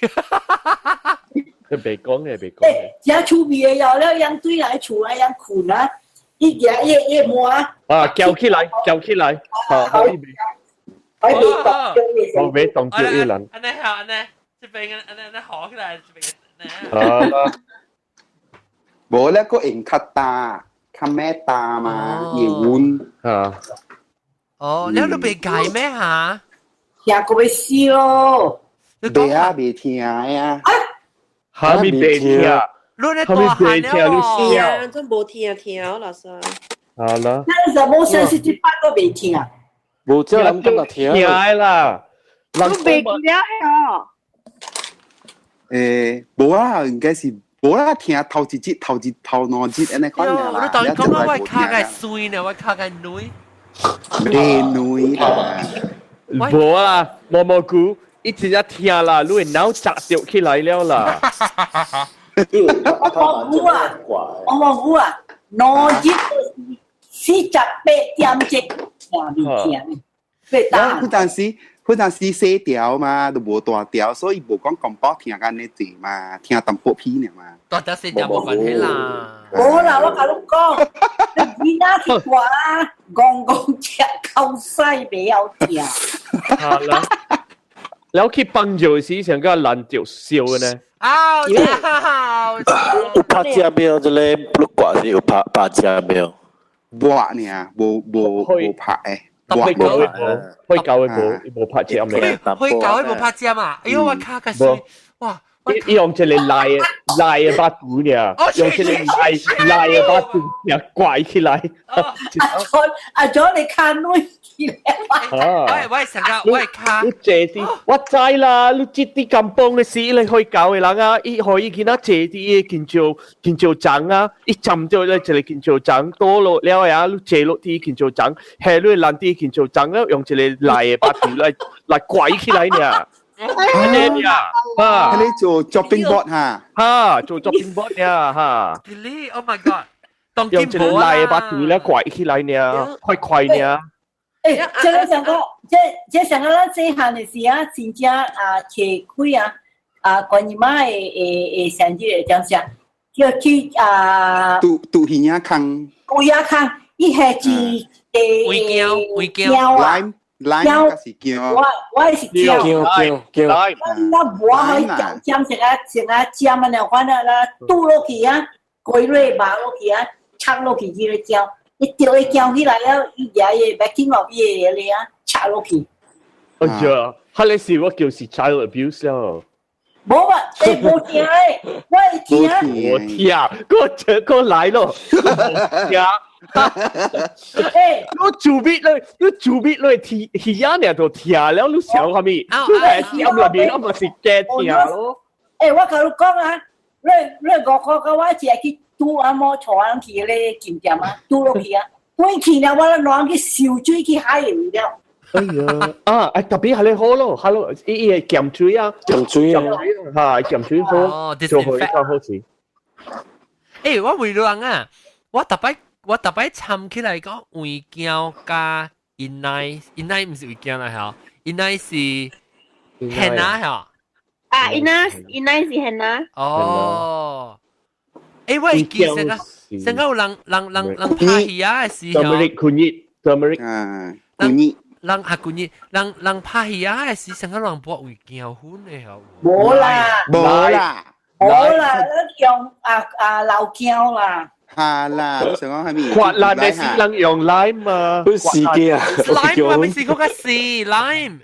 S3: 佢未講嘅，未講。
S2: 欸，真趣味的喲，了樣對來厝啊，樣睏啊，伊行伊伊摸啊。
S3: 啊，叫起來，叫起來，好，可以。
S2: 可以動腳
S3: 我未動腳一人。
S1: 按呢好，按呢，這邊按呢按呢好起來，這邊。
S3: 啊！
S9: 無咧，個用較大，較咩大嘛，會穩
S3: 啊。
S1: 哦，你都未改咩嚇？
S2: 聽過欲死咯！
S9: 未啊，未聽啊。
S3: 哈咪未聽？
S1: 你咧大漢了
S8: 哦。啊，真無聽聽，老師。
S3: 好啦。
S2: 那是無生是一擺都未聽。
S7: 無這人講就聽。
S3: 聽啦，
S4: 都未記了哦。
S9: 誒，無啊，應該是無啦，聽頭一節、頭一頭兩節按呢款爾啦。
S1: 我當講我跤較水呢，我跤較軟。
S9: 袂軟啦，
S3: 無啊，毛毛菇，一直在聽啦，你的腦砸著起來了啦。
S2: 我毛菇啊，我毛菇啊，兩節48點鐘，聽未聽？袂當。
S9: 嗰陣時。嗰陣時細條嘛，都無大條，所以無講廣播聽按呢濟嘛，聽淡薄片爾嘛。
S1: 大條細條無關係啦。
S2: 無啦，我共你講，你囡仔去掛啊，戇戇食口屎袂曉聽。
S3: 好啦，แล้ว去幫助時上個難著燒的呢？
S1: 啊！
S10: 有拍食沒？這個你掛是有拍拍食沒？
S9: 無爾，無無無拍的。
S3: 特別搞的無，可以搞的無，無拍針咧。
S1: 可以搞的無拍針啊！哎喲，我跤較水，哇！
S3: 伊用這個賴賴的巴肚呢，用這個賴賴的巴肚呢拐起來。
S2: 阿咗阿咗你看女起來。
S1: 喂喂，成個喂卡。
S3: 你坐啲，我知啦，你這啲甘榜的時，你可以教的人啊，伊可以見他坐啲建造建造欉啊，伊浸咗咧一個建造欉倒落了呀，你坐落啲建造欉，下落爛啲建造欉了，用一個賴的巴肚來來拐起來呢。呢啊，
S9: 你做 chopping board 哈？
S3: 哈，做 chopping board 呢哈。
S1: Really? Oh my god！當
S3: 用一個賴的巴肚咧拐起來呢，快快呢。
S2: 誒，這個上個，這這上個咱細漢的時啊，真正啊，切開啊，啊，觀音媽的的的生日的點啥，叫去啊，
S9: 拄拄耳仔空，
S2: 耳仔空，伊係一個
S1: 胃鏡胃鏡
S2: 啊。
S9: lime 是薑，
S2: 我我是薑，
S7: 薑薑薑，
S2: 我無可以醬醬成啊成啊醬啊，了反啊啦，拄落去啊，規落麻落去啊，插落去這個醬，伊掉伊醬起來了，伊也會白金落伊個咧啊，插落去。
S3: 哎呀，彼個是我叫是 child abuse 了。
S2: 無啊，欸無聽欸，我會聽。
S3: 我聽，我這個來咯，聽。
S2: 欸，
S3: 你做咩咧？你做咩咧？聽耳仔就聽了，你想啥物？你係聽內面，我咪是假聽咯。
S2: 欸，我共你講啊，你你五箍甲我一下去拄阿某帶人去咧金店啊，拄落去啊，轉去了，我攏去泅水去海裡了。
S3: 哎呀，啊，特別係你好咯，係咯，伊伊係鹹水啊，
S7: 鹹水啊，
S3: 嚇鹹水好，做好較好食。
S1: 欸，我問人啊，我逐擺我逐擺參起來講胃鏡加因奶，因奶毋是胃鏡啦，嚇，因奶是henna 嚇。
S4: 啊，因奶因奶是 henna。
S1: 哦。欸，我會記成個成個有人人人人拍戲啊的時候。
S3: turmeric kunyit turmeric
S9: 啊，kunyit。
S1: 人啊，kunyit，人人拍戲啊的時，成個人抹胃鏡粉的吼。
S2: 無啦，
S9: 無啦，
S2: 無啦，你用啊啊老薑啦。
S9: 哈啦，你想講係咪？
S3: 刮爛的是人用 lime 啊，
S7: 司機啊
S1: ，lime 啊，咪是嗰個是 lime。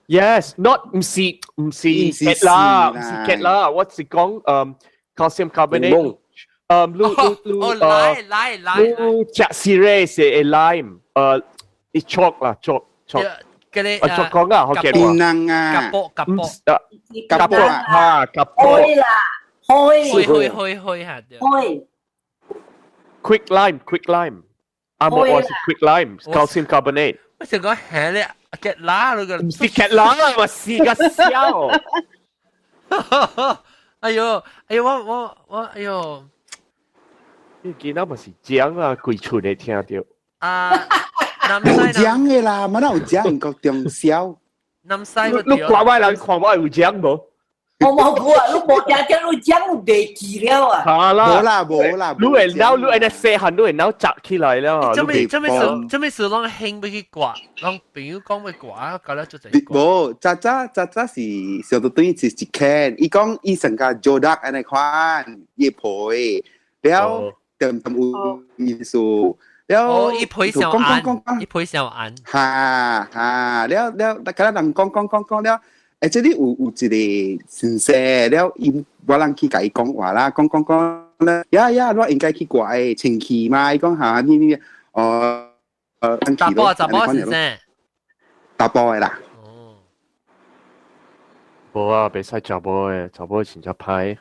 S3: Yes，not 唔是唔是結啦，唔是結啦，我是講calcium carbonate。你你你
S1: 哦，來來來，
S3: 你食 cereal 是 lime，伊 chalk 啦，chalk chalk。
S1: 嗰個
S3: 啊，chalk 講啊，好嘅。
S9: 檳榔啊，
S1: 夾波夾波，
S9: 夾波
S3: 哈，夾波。
S2: 開啦，開。
S1: 開開開開下。
S2: 開。
S3: Quick lime, quick lime。啊，我我是 quick lime, calcium carbonate。
S1: 我想講係咧，結拉嗰個。
S3: 唔是結拉，我是個笑。
S1: 哎呦，哎呦，我我我，哎呦。
S3: 你見到咪是講啊，規厝會聽到。
S1: 啊，
S9: 有講的啦，乜有講個中宵。
S1: 南西
S3: 你掛我人看我有講無？
S2: 我冇估啊，你無聽聽你講你袂記了啊。
S3: 哈啦，
S9: 無啦無啦，
S3: 你會腦你按呢細漢，你會腦扎起來了。
S1: 做咩做咩事做咩事攏興欲去割，攏朋友講欲割，搞了做濟。
S9: 無，早早早早是上到對是一間，伊講伊成個做得按呢款，伊皮了點點有意思。了，
S1: 哦，伊皮上硬，伊皮上硬。
S9: 哈哈，了了，大家人講講講講了。誒，這裡有有一個先生了，伊我人去共伊講話啦，講講講咧，呀呀，我應該去掛的清氣嘛，伊講嚇，你你哦，
S1: 查埔查埔先生，
S9: 查埔的啦。
S1: 哦，
S3: 無啊，袂使查某的，查某真正歹。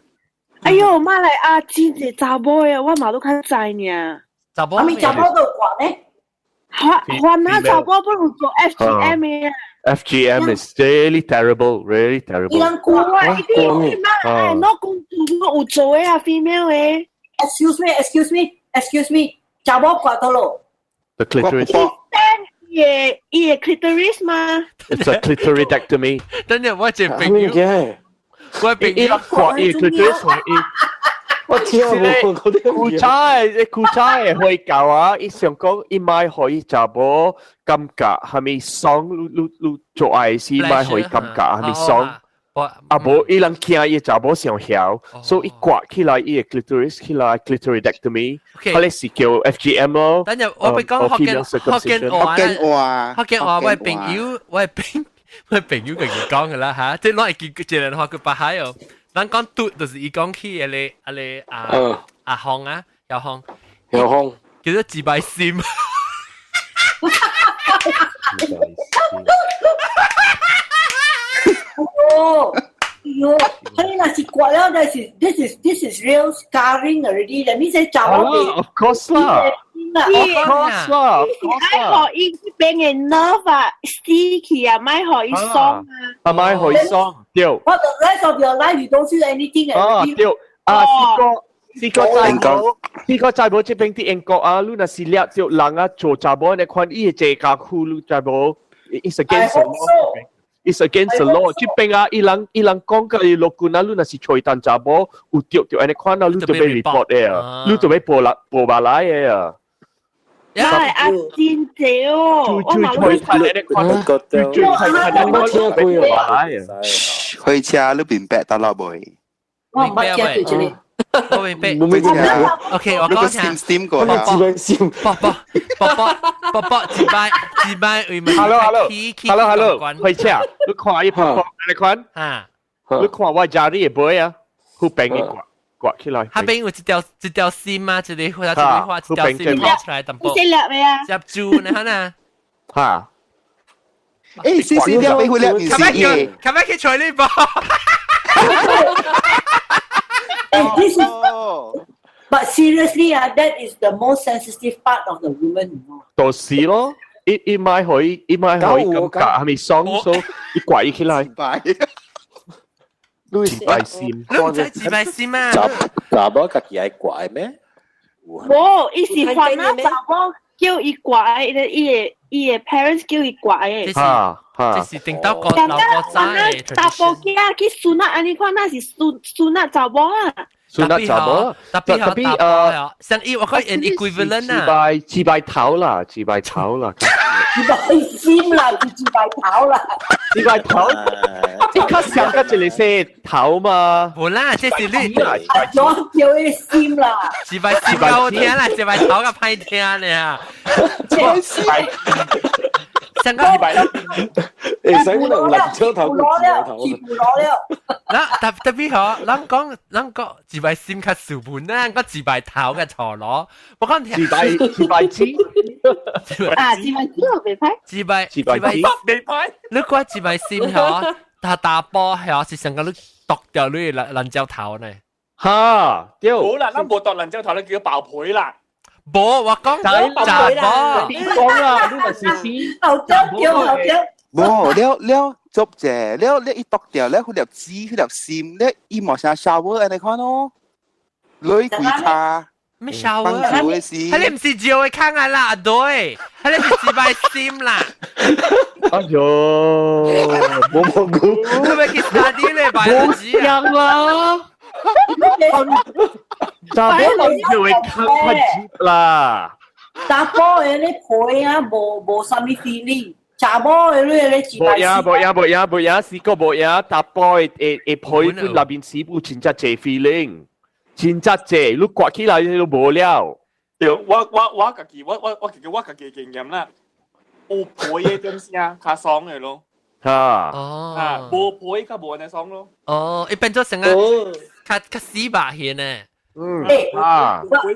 S4: 哎呦，馬來亞真濟查某的，我嘛都較知呢。
S1: 查某，
S2: 啊咪查某都掛呢？
S4: 還還那查某不如做 FGM 的。
S3: FGM is really terrible, really terrible.
S2: 伊人掛
S4: 啊，伊啲馬來亞，我公主有做的啊，female 的。
S2: Excuse me, excuse me, excuse me，查某掛佗落。
S3: The clitoris.
S4: 伊的伊的 clitoris 嘛？
S3: It's a clitoridectomy.
S1: 等陣我一個朋友，我朋友
S3: 掛伊 clitoris，伊。
S7: 我聽無，
S3: 古早的古早的回教啊，伊想講伊莫予伊查某感覺蝦米爽，你你你做愛時莫予伊感覺蝦米爽。啊無，伊人驚伊查某上囂，所以伊割起來伊的 clitoris 起來 clitoridectomy，彼個是叫 FGM 咯。
S1: 等陣我欲講福建福建話，
S9: 福建話，
S1: 福建話，我朋友我朋我朋友共伊講嘅啦嚇，這攏會記一個人話佢白海哦。咱講嘟就是伊講起個咧，啊咧啊阿紅啊，小紅，
S7: 小紅
S1: 叫做自敗心。
S2: 哦，喲，佢那是刮了，但是 this is real scarring already. That means 查某
S3: Of course 啦，of course 啦，
S4: 愛予伊這邊的 nerve 啊死去啊，莫予伊爽啊，
S3: 啊，莫予伊爽，對。
S2: For the rest of your life, you don't feel anything.
S3: 啊，對，啊，試過試過在無，試過在無這邊佇英國啊，你若是掠著人啊做查某呢款，伊會坐監庫，你知無？It's against the law. It's against the law。這邊啊，伊人伊人講個伊陸軍啊，你若是揣單查某有著著按呢款啊，你就欲 report 的啊，你就欲報來報下來的啊。
S4: 哎，啊，真濟哦！我嘛
S3: 最最睇呢款，最最睇呢款，報下來啊。
S9: 開車你明白得啦未？
S2: 我唔捌聽過這個。
S1: 我明白。
S9: 冇明
S1: OK，我講下。
S9: steam 過啦。
S1: 卜卜卜卜卜卜，一擺一擺為乜？
S3: Hello hello hello hello，開車，你看伊卜卜你看，
S1: 啊，
S3: 你看我家裡的尾啊，好平伊掛掛起來。
S1: 下邊有一條線嘛，一個畫一個畫一條線跑出來淡薄。
S4: 你識掠未啊？
S1: 接住呢，哈呐。
S3: 哈。
S9: 誒，試試掠俾佢掠唔是耶？
S1: 琴日去揣你噃。
S2: This is, but seriously, ah, that is the most sensitive part of the woman.
S3: 就是咯，伊伊買可以，伊買可以咁夾，係咪爽所伊掛起來。自敗線，
S1: 你唔知自敗線嘛？
S10: 查查某家己愛掛咩？
S4: 無，伊是番仔查某叫伊掛的，伊的伊的 parents 叫伊掛的。
S3: 哈哈，
S1: 這是頂到個老個仔的。
S4: 查甫囝去孫仔，按呢款那是孫孫仔查某啊。
S3: 孫仔查某，
S1: 特別
S3: 特別誒，
S1: 像伊我講 equivalent 啊。
S3: 自敗自敗頭啦，自敗頭啦。
S2: 自敗心啦，自敗頭啦。
S3: 自敗頭，即刻想個一個說頭嘛。
S1: 無啦，這是你。
S2: 我叫伊心啦。
S1: 自敗心夠聽啦，自敗頭較歹聽咧。
S2: 自敗。
S1: 上個
S7: 誒，使我有爛車頭，
S2: 攞了，全部攞了。
S1: 嗱，特特別好，咱講咱講自敗心較斯文啊，講自敗頭嘅錯咯。我講
S3: 自敗自敗子，
S4: 啊，自敗子我袂歹。
S1: 自敗
S3: 自敗子
S6: 袂歹。
S1: 你講自敗心嗬，打打波嗬，是上個你剁掉你爛爛蕉頭呢？
S3: 哈，對。
S6: 冇啦，咱無剁爛蕉頭，你叫爆皮啦。
S1: 無，我講查某，
S3: 講啦，你咪是死。
S2: 後腳叫後腳。
S9: 無了了做者，了了伊剁掉，了彼粒籽，彼粒心，了伊無啥 shower 按呢款咯，落去規跤。
S1: 咩 shower？彼個毋是石的坑啊啦，阿對，彼個是自敗心啦。
S3: 哎喲，
S7: 無蘑菇，
S1: 你欲去 study 咧，白紙
S3: 啊啦。查某人就會較較直啦。
S2: 查甫的咧皮啊，無無啥物 feeling。查某的咧咧自
S3: 無影無影無影無影，試過無影。查甫的會會皮本內面是有真正濟 feeling，真正濟，你刮起來都無了。
S6: 對，我我我家己我我我家己我家己經驗啦，有皮的點聲較爽的咯。
S3: 哈。
S1: 哦。
S6: 啊，無皮較無按呢爽咯。
S1: 哦，伊變做成個較較死肉去呢。
S3: 嗯。
S2: 欸，
S3: 啊。
S2: 我我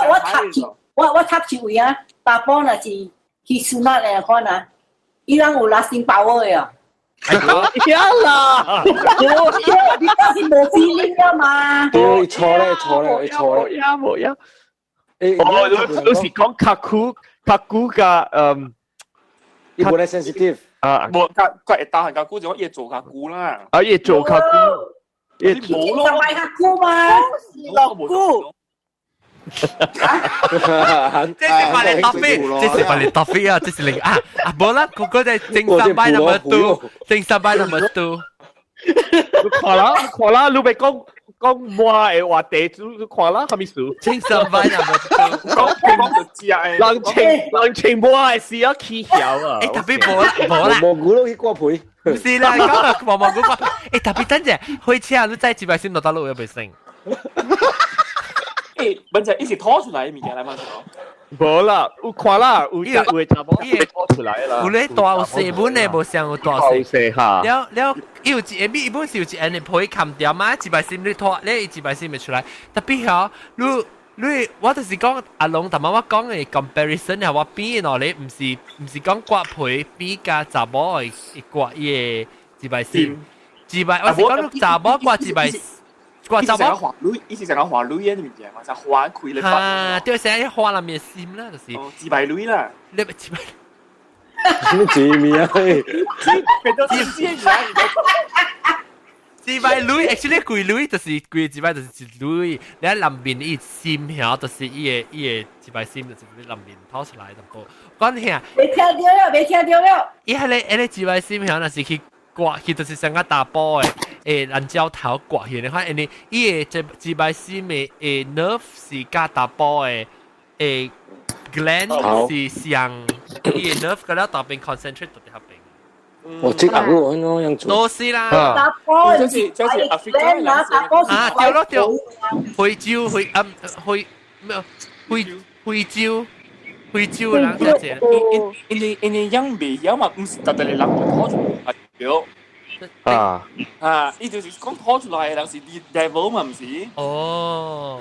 S2: 我讀一我我讀一位啊，查甫若是去sunat的看啊，伊人有 lasting power 的啊。
S3: 呀啦！
S2: 你講是無 feeling 了嘛？
S7: 對，錯咧錯咧，錯咧。
S3: 無呀無呀。哦，你你是講較久較久甲嗯，
S7: 伊無咧 sensitive。
S3: 啊，
S6: 無較較會打較久就伊會做較久啦。
S3: 啊，伊會做較久，伊
S6: 無咯。
S2: 買較久嘛？
S4: 落久。
S1: 這是別個 topic，這是別個 topic 啊，這是另啊啊，無啦，嗰個就正三擺 number two，正三擺 number two。
S3: 你看啦，你看啦，你欲講講抹的話題，你看啦，啥物事？
S1: 正三擺 number two，
S6: 講講就知啊。
S3: 人情人情抹的事啊，起曉啊。
S1: 欸，特別無啦，無啦。
S7: 蘑菇攏去掛皮。
S1: 毋是啦，講無蘑菇掛皮。欸，特別等陣，火車你載一擺先落到路有袂升？
S6: 欸，本就一時拖出來的物件來嘛，是
S3: 無啦，有看啦，有有的查某伊會拖出來啦。
S1: 有咧大有細本的，無像有大細。
S3: 細哈。
S1: 了了，伊有一個伊本是有一個皮冚掉嘛，一擺心你拖，咧一擺心會出來。特別吼，你我就是講阿龍，頭先我講的 comparison 係我比喏，你毋是講割皮比較查某會割伊的一擺心，一擺我是講你查某割一擺。割查某
S6: 花蕊，伊是成個花蕊的物件嘛，就花開咧。
S1: 啊，對，成日花內面心啦，就是。
S6: 自白蕊啦。
S1: 你自白。
S7: 什麼字面啊？
S1: 自白蕊，actually 規蕊就是規自白就是一蕊，你喺內面伊心曉，就是伊個自白心，就是你內面透出來淡薄。講聽。
S2: 未聽到了，未聽到了。
S1: 伊彼個自白心曉，若是去割，去就是成個大波的。誒，爛蕉頭割去，你看，因為伊個自白心的nerve 是佮查埔的 gland 是像伊個 nerve 佮了大邊 concentrate 到佇遐邊。
S7: 我這個我樣做。
S1: 都是啦。
S2: 查埔
S6: 就是阿非加
S2: 人。
S1: 啊，對咯對，非洲非啊非咩？非洲人這隻。
S6: 因為樣袂曉嘛，毋是逐逐個人就拖出來對。
S3: 啊
S6: 啊！伊就是講拖出來的人是 devil 嘛，毋是？
S1: 哦。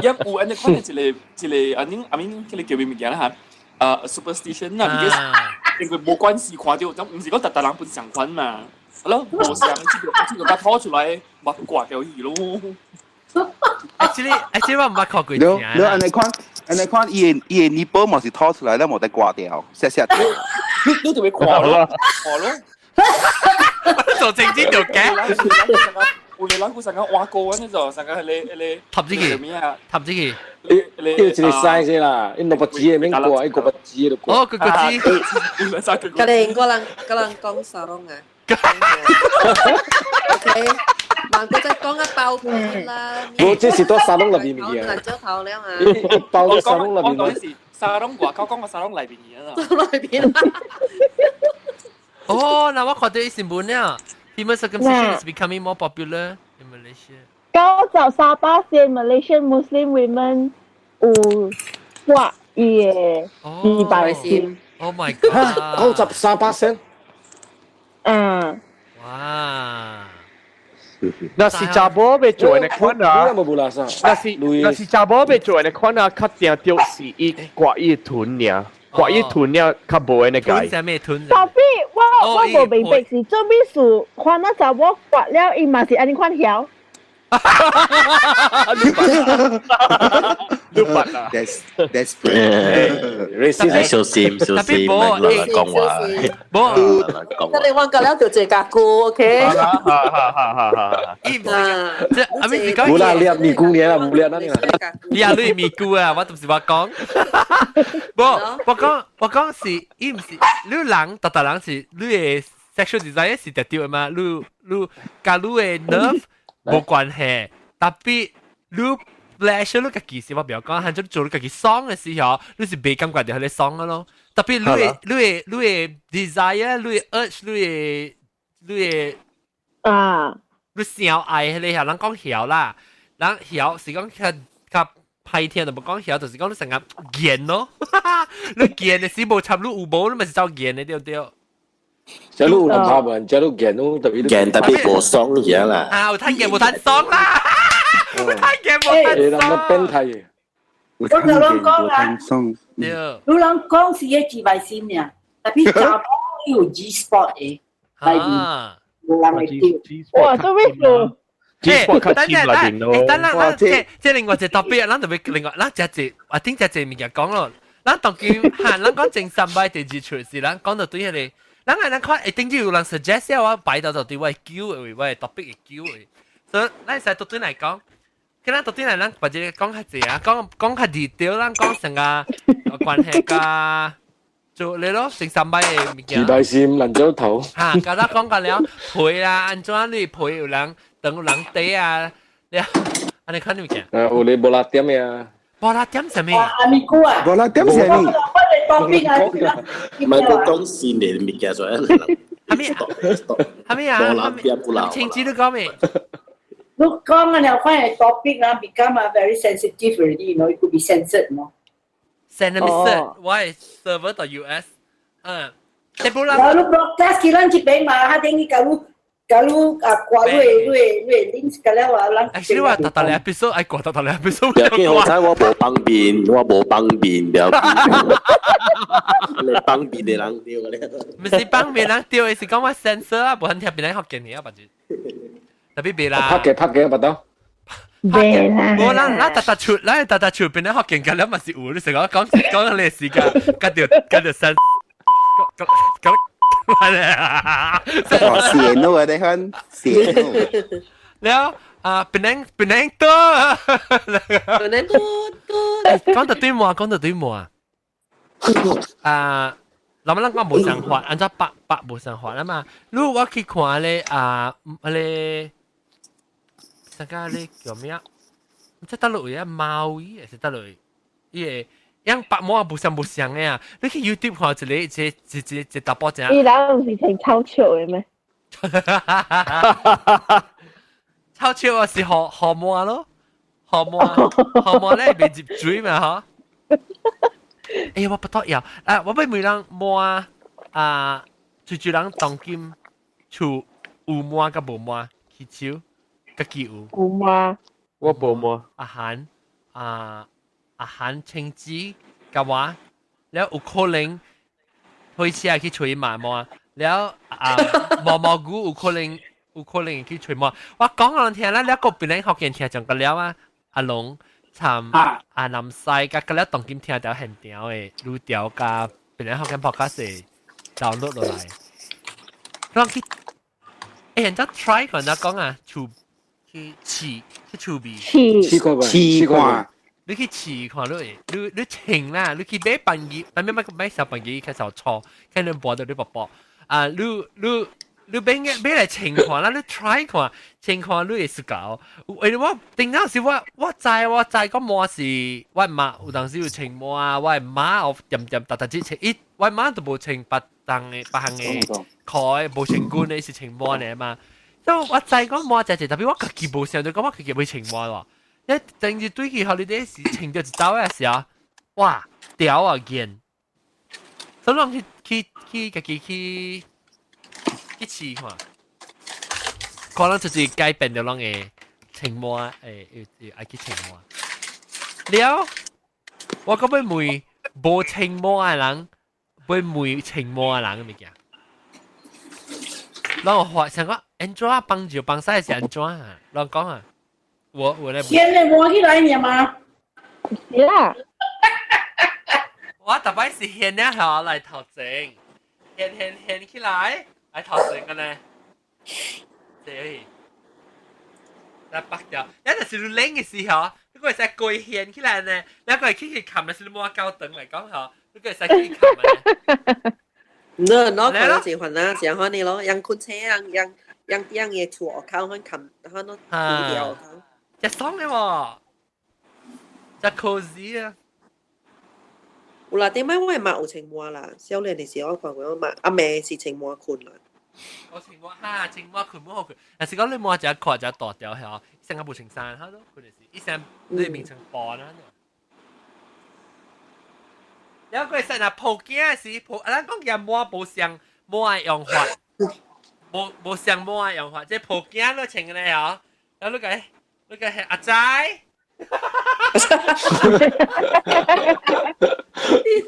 S6: 因有按呢款的一個阿恁阿明這個叫咩物件啦嚇？Superstition 啦，because 因為無關係看著，毋是講逐逐人本相款嘛。係咯，無相，這個共拖出來，嘛掛掉去咯。
S1: Actually 我毋捌看過。
S9: 你你按呢款按呢款，伊的 nipple 嘛是拖出來，了無得掛掉，錫錫掉。
S6: 你就會看咯，看咯。
S1: 做政治條頸。
S6: 有個人佢成個挖過嗰陣，成個彼個
S1: 塔子去，塔子去。
S7: 你要一個 size 啦，伊六百紙的免掛，伊五百紙就掛。
S1: 哦，個個紙。
S8: 個人個人個人講沙龍啊。OK，萬個再講一包皮啦。
S7: 我這是到沙龍內面物件。
S8: 爛蕉頭了啊！
S7: 包到沙龍內面。
S6: 我講是沙龍外口講個沙龍內面啊。
S8: 沙龍內面。
S1: 哦，那我看到新聞了。Female circumcision is becoming more popular in Malaysia.
S4: 93% Malaysian Muslim women 有割伊的自白心。
S1: Oh my god！93%。
S4: 嗯。
S1: 哇！
S3: 若是查某欲做的款啊，若是查某欲做的款啊，較定著是伊割伊臀爾，割伊臀爾較無按呢個。
S1: 臀啥物臀？
S4: 特別我無明白是做咩事，看那查某割了，伊嘛是按呢款曉。
S3: 你笨啊
S9: ！That's
S10: 小心小心，莫亂講話。
S1: 無，
S8: 得你揾夠了就這家姑，OK？
S3: 哈哈哈哈哈！
S1: 這阿咪是講。
S7: 無啦，你咪姑娘啦，無啦，那你啦。
S1: 你啊，你咪姑啊，我都是我講。無，我講是，伊毋是，你人逐逐人是你的 sexual desire 是特對的嘛？你佮你的 nerve 無關係，特別你 pleasure 你家己是我不要講，還做做你家己爽的時候，你是袂感覺著彼個爽的咯。特別你的 desire，你的 urge，你的
S4: 啊，
S1: 你想愛彼個嚇，人講曉啦，人曉是講較較歹聽，就無講曉，就是講你成個見咯。你見的時無插你有無，你咪是走見的對毋對？
S7: 這你有人拍無？這你見你特別
S10: 見特別無爽嘢啦。
S1: 啊，有趁見無趁爽啦！有趁見無趁爽。
S7: 變態。
S2: 我就攏講啊，
S1: 對。
S2: 你人講是個自白心爾，特別查某有 G spot 的，內面無人會丟。
S4: 哇，做咩事？
S1: 等陣，等等，咱這另外一個特別，咱特別另外，咱這一我頂這一物件講咯，咱當今哈，咱講前三擺第二出是，咱講到對彼個。咱愛咱看，一定就有人 suggest 我擺到就對我叫的，我的 topic 會叫的，所以咱會使對來講，佢咱對來咱或者講較濟啊，講講較 detail，咱講成個關係佮做你咯，成三擺的物件。
S7: 自白心爛蕉頭。
S1: 哈，佮咱講過了，皮啦，按怎你皮有人等有人底啊，了，按呢款物件。
S7: 有你無拉點呀？
S1: 無拉點啥物？
S2: 阿咪姑啊！
S9: 無拉點啥物？
S10: 唔係佢講新的物件所以，
S1: 係咪？係咪啊？
S10: 無拉點有啦。
S1: 清子你講咩？
S2: 你講啊，了款的 topic 啊，become a very sensitive already, it could be censored, no?
S1: send a message，我係 server 到 US，嗯，你冇啦。
S2: 我你 broadcast 去咱這邊嘛，哈等於假如假如啊掛你你你 link 個了啊，咱。
S1: Actually 我特特嚟 episode，愛掛特特嚟 episode。
S10: 不要緊，好彩我無方便，我無方便，不要緊。你方便的人對個咧。
S1: 唔是方便人對，是講我 sensor 啊，無肯聽別人學見你啊，反正。特別別啦。
S7: 拍嘅拍嘅，不到。
S4: 別啦。
S1: 無啦，咱特特出，咱特特出，別人學見個了嘛是有，你成個講講你時間，跟住跟住 send，講講。
S9: 哦，線咯，你看線咯。
S1: 了啊，檳榔檳榔多，
S8: 檳榔多多。
S1: 講到對冇啊，講到對冇啊。啊，諗諗講無想法，按照白白無想法啦嘛。如果我去看咧啊，咧，大家咧叫咩啊？唔知得落去啊，貓伊是得落去，伊個。樣白毛啊，無相無相的啊！你去 YouTube 看一個一個一一一查埔正。
S4: 伊人毋是穿臭笑的咩？
S1: 臭笑啊，是河河毛咯，河毛河毛咧未入水嘛嗬？哎呀，我不得了啊！我欲問人摸啊，最最人當今厝有摸佮無摸，起手家己有。
S4: 有摸。
S3: 我無摸。
S1: 阿韓啊。阿韓青子佮我，了有可能開車去揣嘛摸，了啊毛毛菇有可能有可能去揣摸。我講人聽啦，了個邊人福建聽講個了啊，阿龍參阿南西佮個了當今聽到現場的愈調佮邊人福建 podcast download 落來，人去，欸，人家 try 看人家講啊，厝去試去厝邊
S4: 試
S7: 試過
S9: 試看。
S1: 你去試看你，你你穿啦，你去買飯機，買買買買小飯機開始錯，看你播到你卜卜啊，你你你買買來穿看啦，你 try 看，穿看你會 suka。因為我頂當時我我知我知個毛是我媽有當時有穿毛啊，我媽我點點逐逐只穿，伊我媽都無穿別當的別項的褲的，無穿軍的，是穿毛的嘛。所以我知講毛真濟，特別我家己無想到講我家己會穿毛咯。一等住對去 holiday 時穿著一走的時候，哇，屌啊見！所以人去去去家己去去試看，可能就是改變著攏會穿毛，會會愛去穿毛。了，我閣欲問無穿毛的人，欲問穿毛的人的物件。然後我想講，按怎幫助幫曬是按怎啊？人講啊。我我咧，
S2: 現在摸起來爾嗎？
S4: 是啦。
S1: 我逐擺是現了後來頭前，現現現起來，來頭前個呢？這來拔掉，一就是你冷的時候，你個會使規現起來呢，你個會去去冚的是你摸夠長來講吼，你個會使去冚的。
S8: 那那可能是煩啊，是款的咯，養困車啊，養養啲樣嘅厝口，款冚，款都丟掉。
S1: 這爽的喎，這 cozy 啊！
S8: 有啦，頂擺我媽有穿襪啦，少年的時候我看過我媽阿妹是穿襪困啦。
S1: 我穿襪哈，穿襪困無好困，但是講你襪一闊一大條嚇，成個無穿衫，哈咯，困的是，一身你變成布啦。了個使若抱囝時抱，咱講嘅襪無相襪的用法，無無相襪的用法，這抱囝你穿咧嗬，然後你個。你個係阿仔，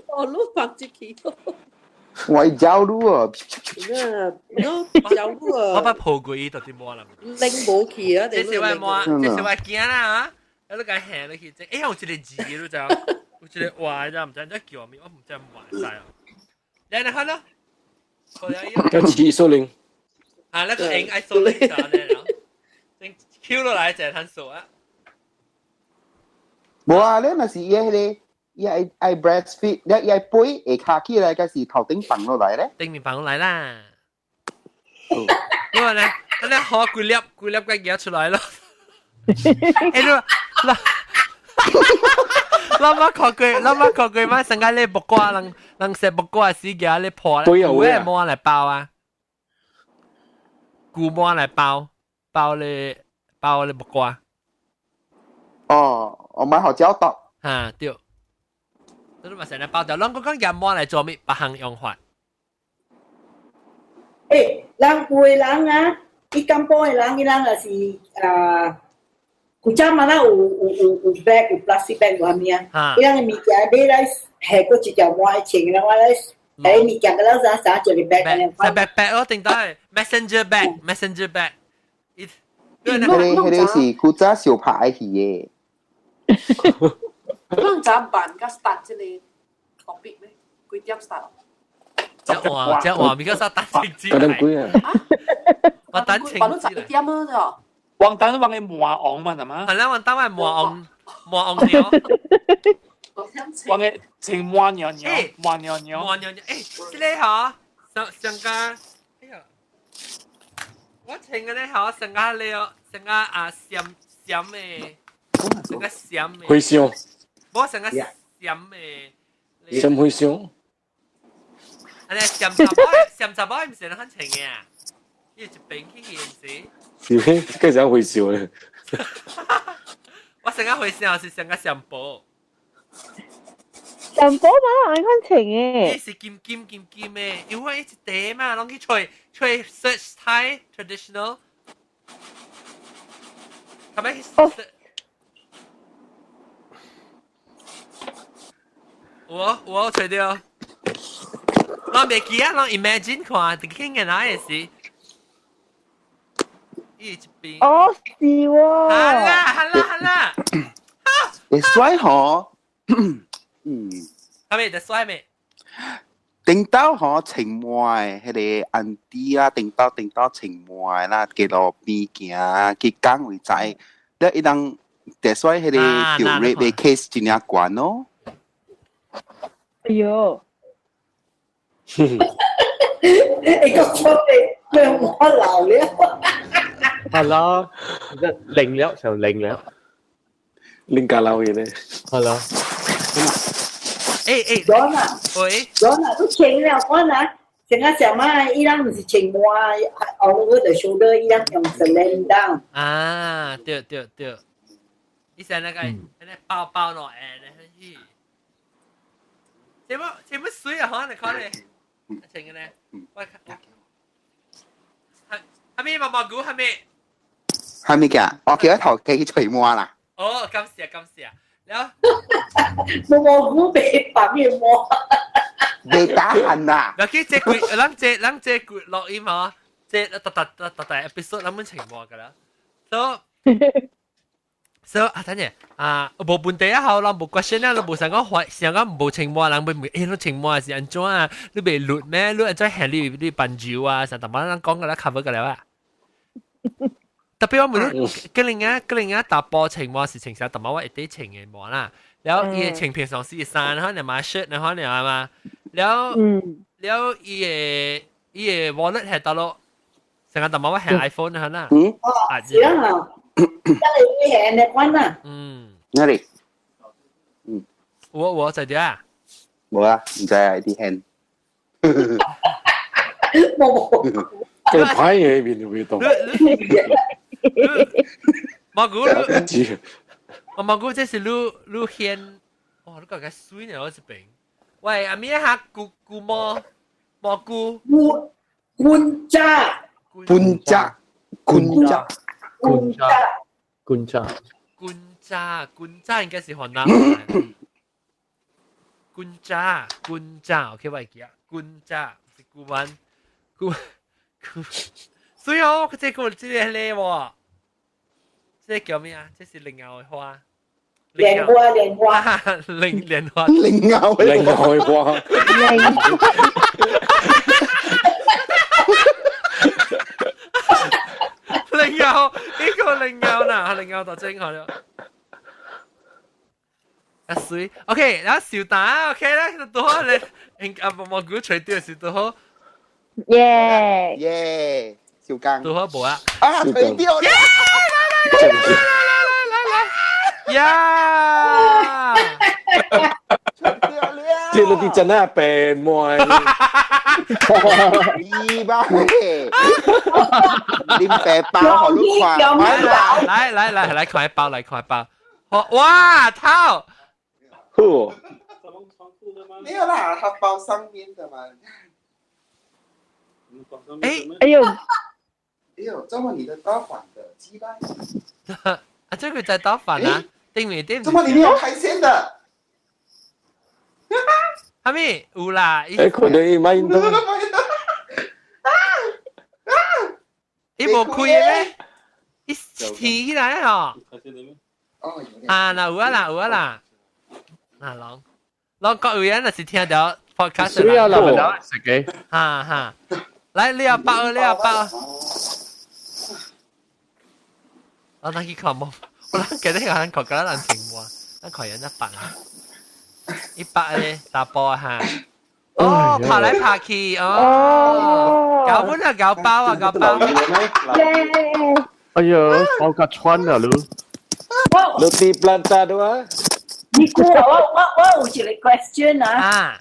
S8: 我都發出去。
S9: 我走路啊！
S8: 我走路啊！
S1: 我捌抱過伊，到底摸啦。
S8: 拎無去啊！
S1: 這是我摸，這是我囝啦啊！你個行落去，這哎有一個字，你知？有一個話，你知毋知？你叫咩？我毋知，唔知哦。來，你看咯。
S7: 叫起數零。
S1: 啊，那個應愛數零啥呢？Q 落來就係數啊！
S9: 無啊，你若是伊迄個，伊愛愛 breastfeed，你伊愛背下跤起來，還是頭頂放落來咧？
S1: 頂面放落來啦。因為咧，你學幾粒幾粒嘅嘢出來咯。欸，你嗱，咱捌看過，咱捌看過嘛？上個咧木瓜，人人食木瓜時夾咧破，舊的膜來包啊，舊膜來包，包咧包咧木瓜。
S9: 哦，我買好膠刀。
S1: 嚇對。都嘛成日包掉。咱講講閻魔來做咩？別項用法。
S2: 欸，人有的人啊，伊甘榜的人，伊人也是啊，古早嘛啦有 bag 有 plastic bag 有啥物啊？伊人的物件買來下過一條毛的穿，然後來誒物件個了啥啥一個 bag
S1: 安尼。bag bag 咯，頂到 messenger bag messenger bag。
S9: 彼個是古早小拍戲的。
S8: 咱早辦甲 start 這個 topic 咩？幾點 start？
S1: 這話這話，比較少打情字。
S7: 九點幾啊？
S1: 我等情
S8: 字。十一點啊，就。
S6: 王丹王嘅魔王嘛，係嘛？
S1: 係啦，王丹係魔王，魔王鳥。
S6: 王嘅情魔鳥鳥，魔鳥鳥，
S1: 魔鳥鳥。欸，這個嗬，上上個，哎呀，我穿嘅咧嗬，上個了，上個啊閃閃的，上個閃的。
S7: 灰熊。
S1: 我上個閃的。
S7: 閃灰熊。
S1: 啊，你閃查某，閃查某毋是咱穿嘅啊？伊一邊去去毋是？
S7: 是咩？計時回笑咧。
S1: 我上個回笑是上個閃寶。
S4: 閃寶嘛，人看穿嘅。
S1: 伊是金金金金的，因為伊一塊嘛，攏去揣揣 search Thai traditional。係咪？我揣到。我袂記啊，攏 imagine 看，就傾嘅那個是。伊一邊。
S4: 哦，是喎。
S1: 好啦，好啦，好啦。
S9: 會帥嗬，嗯。
S1: 係咪？會帥咩？
S9: 頂到嗬穿滿的彼個安迪啊，頂到頂到穿滿啦，街路邊行去講位知，了伊人會帥彼個叫 rape 的 case 真正懸咯。
S4: 哎喲。
S2: 你個出嚟，我老了。
S3: 係啦，零了就零了，
S7: 零加老嘢咧。
S3: 係啦。
S1: 欸欸，
S2: 講啊，
S1: 喂，
S2: 講啊，都穿了，講啊，成個小媽，伊人毋是穿滿，all over the shoulder，伊人用 selendang。
S1: 啊，對對對，伊成那個，那個包包落來，那去。這麼這麼水啊！可你看咧，穿嘅咧，我看。係咪毛毛菇？係咪？
S9: 係咪㗎？我叫佢頭幾除毛啦。
S1: 哦，感謝感謝。了。
S2: 毛毛菇被白面毛。
S9: 被打痕啦。
S1: 嗱，佢這季，咱這咱這季錄音嗬，這特特特特特 episode 咱們穿毛㗎啦。所以，所以啊，等陣啊，無問題啊，好，咱無 question 啊，咱無想講懷，想講無穿毛，人會問，欸，你穿毛是按怎啊？你袂綠咩？你按怎行你你伴奏啊？啥淡薄咱講個啦，cover 個了啊。特別我問你，個人啊，個人啊，大波穿毛是穿啥？淡薄我會得穿的毛啦。然後伊的穿平常時衫，然後你買 shirt，然後你係嘛？然後，然後伊的 wallet 係倒落，成個淡薄我係 iPhone 係啦。
S9: 嗯。
S2: 哦，是啊。這個係那款啊。
S1: 嗯。
S9: 哪裡？嗯。
S1: 我在點啊？
S9: 冇啊，唔知啊，啲輕。
S2: 冇冇。
S7: 個牌嘢面會動。
S1: 毛菇，我毛菇這是滷蜆，哇！你講個水呢，我這邊。喂，阿咪下菇菇蘑蘑菇。
S2: 菇官渣。
S9: 官渣。官渣。
S3: 官渣。官渣。
S1: 官渣，官渣應該是雲南話。官渣，官渣，OK，我會記啊。官渣是古文，古古。所以哦，這個這個咧喎，這個叫咩啊？這是靈牛的花。
S2: 蓮花，蓮花。
S1: 靈蓮花。
S9: 靈牛
S7: 靈牛花。
S1: 靈牛，呢個靈牛啦，靈牛就正好了。啊水，OK，然後小達，OK 啦，就多咧，應該毛毛菇吹掉是多好。
S4: 耶
S9: 耶，小剛，
S1: 多好無啊？
S9: 啊，吹掉啦！
S1: 來來來來來呀！
S9: 吹掉了！
S7: 這個啲真係病喎。
S9: 二百，你白包好你看，
S1: 來來來來看包，來看包。哇，頭！
S7: 好。
S9: 沒有啦，它包上面的嘛。
S1: 哎，
S4: 哎呦，
S9: 哎呦，這麼你的倒反的雞巴？
S1: 啊，這個在倒反啊，頂面頂。
S9: 怎麼裡面有開線的？
S1: 係咪有啦？
S7: 誒，佢哋買到。
S1: 伊無開的咩？伊提起來吼。啊，嗱有啊啦，有啊啦。嗱，攏攏各位人若是聽到 podcast
S3: 水啊，嗱，咪食嘅。
S1: 哈哈，來600 600。我等去看無，我諗記得有人看，覺得人情無，咱看人100啊，100咧打波哈。哦，爬來爬去，哦，搞本啊，搞包啊，搞包。
S3: 哎呀，包個穿啊，你。
S7: 你啲 planta 都啊？
S2: 你估我有一個 question 啊。
S1: 啊。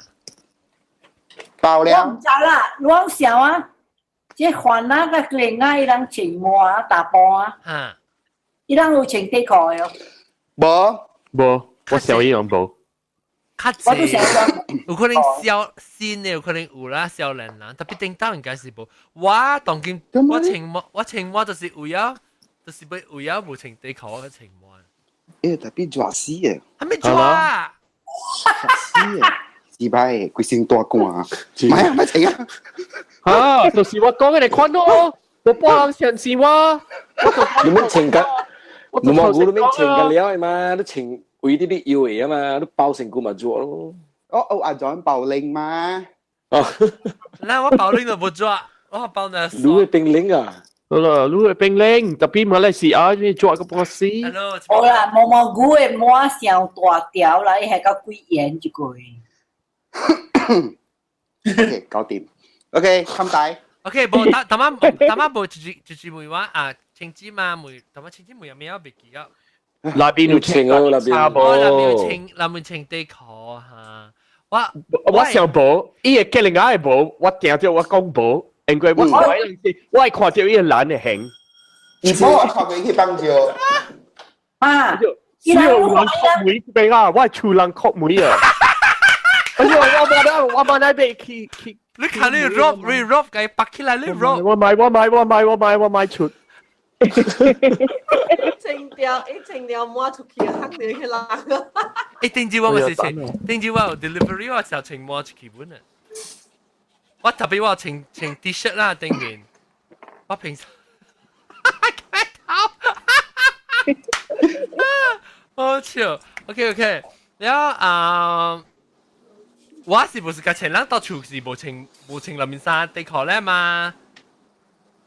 S9: 爆了。
S2: 我唔知啦，我想啊，這番仔佮另外伊人穿襪打波啊。
S1: 啊。
S2: 伊人有穿底褲的哦。
S9: 無。
S3: 無，我小伊人無。
S1: 較
S2: 我都想講，
S1: 有可能少新的有可能有啦，少年人，特別頂當應該是無。我當今我穿襪，我穿襪就是為了，就是欲為了無穿底褲我穿襪。
S9: 欸，特別熱死的。
S1: 還沒熱啊？
S9: 熱死的，是擺規身大汗，唔係啊，唔係穿啊。
S3: 啊，就是我講的你看咯，我幫人相信我。
S7: 你們穿個，你們我都免穿個了嘛，你穿。為啲啲腰的啊嘛，你包身軀嘛熱咯。
S9: 哦哦，阿 John 包領嘛。
S7: 哦。
S1: 嗱，我包領都不熱，我包呢。
S7: 你會冰冷啊？
S3: 好啦，你會冰冷，特別馬來西亞你做個波斯。
S2: 好啦，毛毛菇的膜上大條啦，伊係到幾嚴一個。
S9: OK，搞掂。OK，冚大。
S1: OK，無，頭頭仔頭仔無一一問我啊，清子嘛問，頭仔清子問有咩我袂記啊。
S3: 那邊有穿
S7: 哦，那邊。
S1: 哦，那邊有穿，那邊穿底褲哈。我
S3: 我想無，伊會叫另外個無，我聽著我講無，因為我我會看著伊個男的型。
S9: 唔是我看過去幫助。
S2: 啊！
S3: 只有人哭梅這邊啊，我厝人哭梅啊。哎呦，我冇得，我冇得被去去。
S1: 你看你 rob 你 rob 佢拔起來你 rob。
S3: 我買我買我買我買我買出。
S8: 清掉，一清掉抹出去，嚇你去人。
S1: 欸，頂住我咪是穿，頂住我有 delivery 我時穿抹出去本啊。我特別我穿穿 T 恤啦，頂面。我平時開頭，好笑。OK OK，然後啊，我是不是甲穿人到厝是無穿無穿內面衫底褲咧嘛？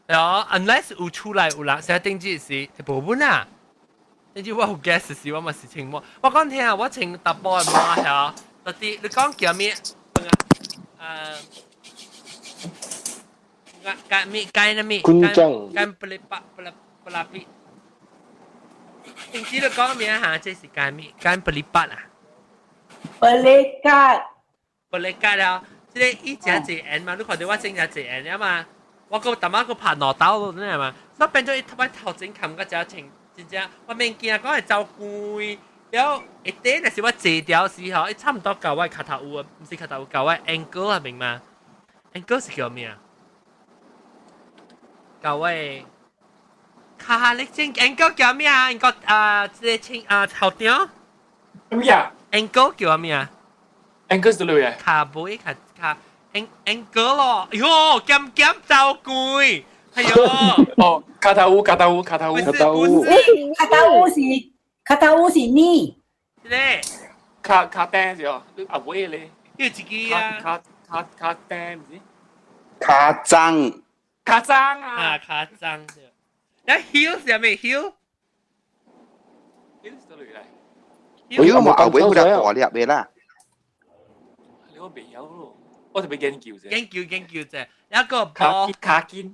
S1: 然後 unless 有出來有人，成日頂住是無本啊。頂住我有 guest 時，我嘛是穿抹。我講聽啊，我穿淡薄的抹曉，到底你講叫咩？啊，該咩該那咩？該不哩巴不拉不拉比。頂住你講咩嚇？這是該咩？該不哩巴啊？
S2: 不哩卡。
S1: 不哩卡了，這個伊誠濟緣嘛，你看到我穿誠濟緣了嘛？我閣淡仔閣拍兩刀咯，你知嘛？所以變做伊頭擺頭前冚個只穿，真正我免驚講會走規，了一底若是我坐掉時候，伊差唔多到我跤頭有，毋是跤頭有到我 ankle 啊，明嘛？ankle 是叫咩啊？到我跤你穿 ankle 叫咩啊？ankle 啊，這個穿啊頭頂。
S6: 咩啊
S1: ？ankle 叫咩啊
S6: ？ankle 是咩啊？
S1: 跤尾跤跤。ankle 咯，哎喲，減減走規，哎喲，
S6: 哦，跤頭有，跤頭有，跤頭有，
S7: 跤頭有，
S2: 跤頭有是跤頭有是呢？
S1: 咧，
S6: 跤跤釘是哦，你阿尾咧，
S1: 有一支啊，
S6: 跤跤跤釘唔是？
S9: 跤踭，
S6: 跤踭啊，
S1: 啊，跤踭，那 heel 是咩 heel？heel
S6: 是倒來？
S9: 我冇阿尾有粒大粒的啦。
S6: 你我袂曉咯。我特別研究啫，
S1: 研究研究啫，一個波
S6: 卡筋，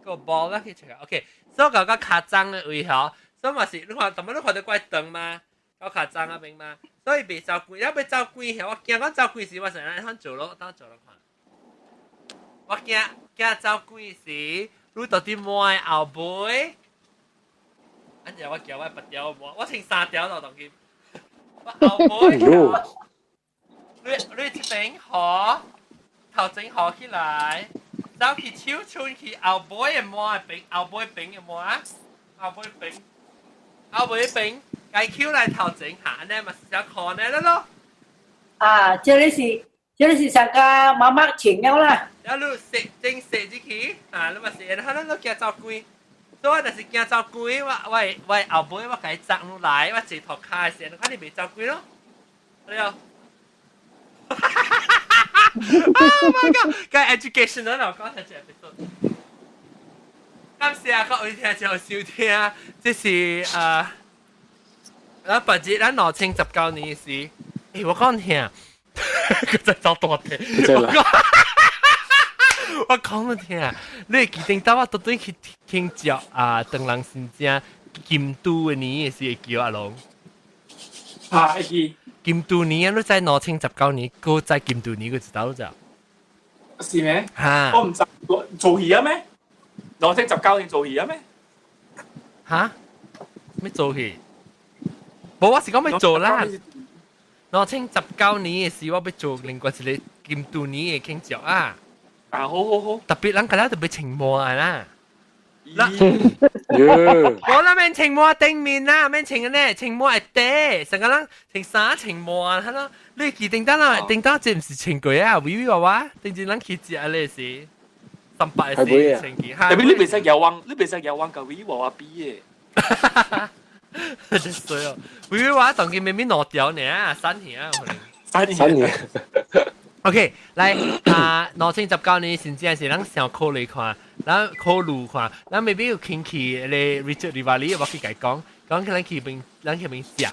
S1: 個波啦去食。OK，所以講個跤踭的位吼，所以嘛是你看，逐擺你看到怪長嘛，到跤踭那邊嘛，所以袂走規，要欲走規，我驚講走規時，我是按怎做咯，當做咯看。我驚驚走規時，你到底摸後背，按陣我叫我拔條摸，我穿三條咯，當今，我後背。你這邊河頭前河起來，走去手春去後尾的抹邊，後尾邊的抹，後尾邊，後尾邊，該 Q 來頭前下呢，嘛是小可呢咯。
S2: 啊，這個是上個媽媽穿了啦。
S1: 了你食正食入去，啊，你嘛是，然後你驚走鬼，所以我就是驚走鬼，我後尾我共伊摘落來，我坐塗跤的時，你看你袂走鬼咯，對哦。Oh my god！個 educational 我講下這 episode。感謝各位聽眾收聽，這是啊，咱別日咱2019年時，欸，我講聽，佢真走大題。我講你聽，你會記得當我倒轉去聽食啊，當人先正金都的年的時會叫阿龍。
S6: 啊，會記。
S1: 金都年啊，你知2019年，閣知金都年，閣知道咋？
S6: 是咩？
S1: 嚇！
S6: 我毋知做戲啊咩？2019年做戲啊咩？
S1: 嚇？咩做戲？無，我是講欲做啦。2019年的時，我欲做另外一个金都年的慶祝啊！
S6: 啊，好好好。
S1: 特別咱個了特別穿毛啦。
S6: 嗱，
S1: 我那免穿毛頂面啦，免穿呢，穿毛會底，成個人穿衫穿毛啊，係咯。你記定單啦，定單這毋是穿過啊，微微娃娃，頂陣咱去食咧是300是穿起。
S6: 特別你袂使搖彎，你袂使搖彎佮微娃娃比的。
S1: 真衰哦！微微娃娃當今明明兩條呢，三年啊，可能。
S6: 三年。
S7: 三年。
S1: OK，來啊，2019年先正是咱想考慮看，咱考慮看，咱未必有傾去咧 Richard Rivalli，我去共伊講，講咱去邊，咱去邊食。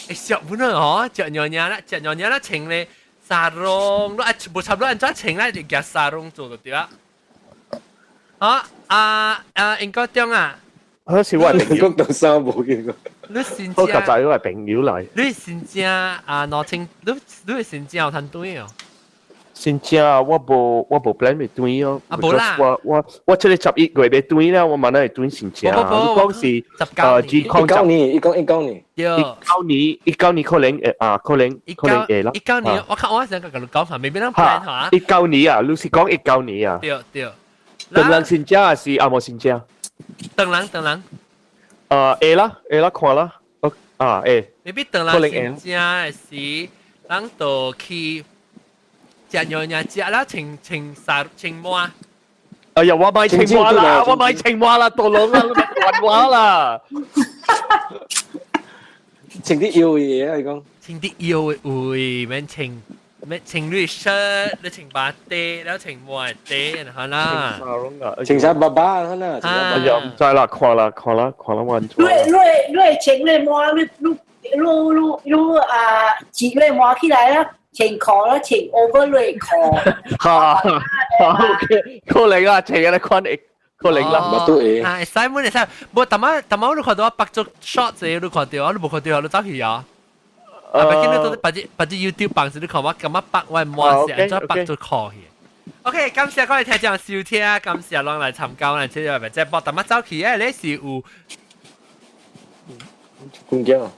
S1: 欸，食本來哦，食娘娘啦，食娘娘啦，穿咧紗籠，你啊無差不多按怎穿咧，就夾紗籠做就對啦。好啊啊，英國中啊，
S3: 好似我朋友
S7: 國到衫無見過。
S1: 你先
S3: 我實在我係朋友嚟。
S1: 你先正啊，兩千，你先正有趁轉哦。
S3: 先正我無 plan 欲轉哦。
S1: 啊，無啦。
S3: 我這个11月欲轉了，我嘛哪會轉先正。
S1: 無無
S3: 你講是
S7: 19年，伊講19年。
S1: 對。
S3: 19年，19年可能會啊，可能會啦。
S1: 一九年，我看我想共你講下，未必咱 plan 下。
S3: 一九年啊，你是講一九年啊？
S1: 對對。
S3: 唐人先正還是阿無先正？
S1: 唐人唐人。
S3: 會啦，會啦，看啦，啊會。
S1: 未必唐人先正的時，咱就去食娘娘食啦，穿穿衫穿毛。
S3: 哎呀，我買青蛙啦，我買青蛙啦，大龍啊，你還我啦。
S7: 穿啲腰嘅嘢啊，你講。
S1: 穿啲腰嘅位，免穿免穿你 shirt，你穿襪底，了穿襪底，然後啦。
S7: 穿衫爸爸可能。
S3: 哎呀，毋知啦，看啦，看啦，看啦，我
S2: 你你你穿你毛，你你你你你啊，折你毛起來啦，穿褲啦，穿 over 你褲。
S3: 哈，OK，可能啊，穿個款會可能啦，
S7: 冇都會。
S1: 啊，會使冇會使，無淡仔淡仔，你看到我拍做 short 者，你看到啊，你無看到啊，你走去啊。啊，別見你到底別只別只 YouTube 放時，你看我感覺拍我毛是按怎拍做褲去。OK，感謝各位聽眾收聽，感謝攏來參加咱這個節目。淡仔走去誒，你是有
S7: 日本囝，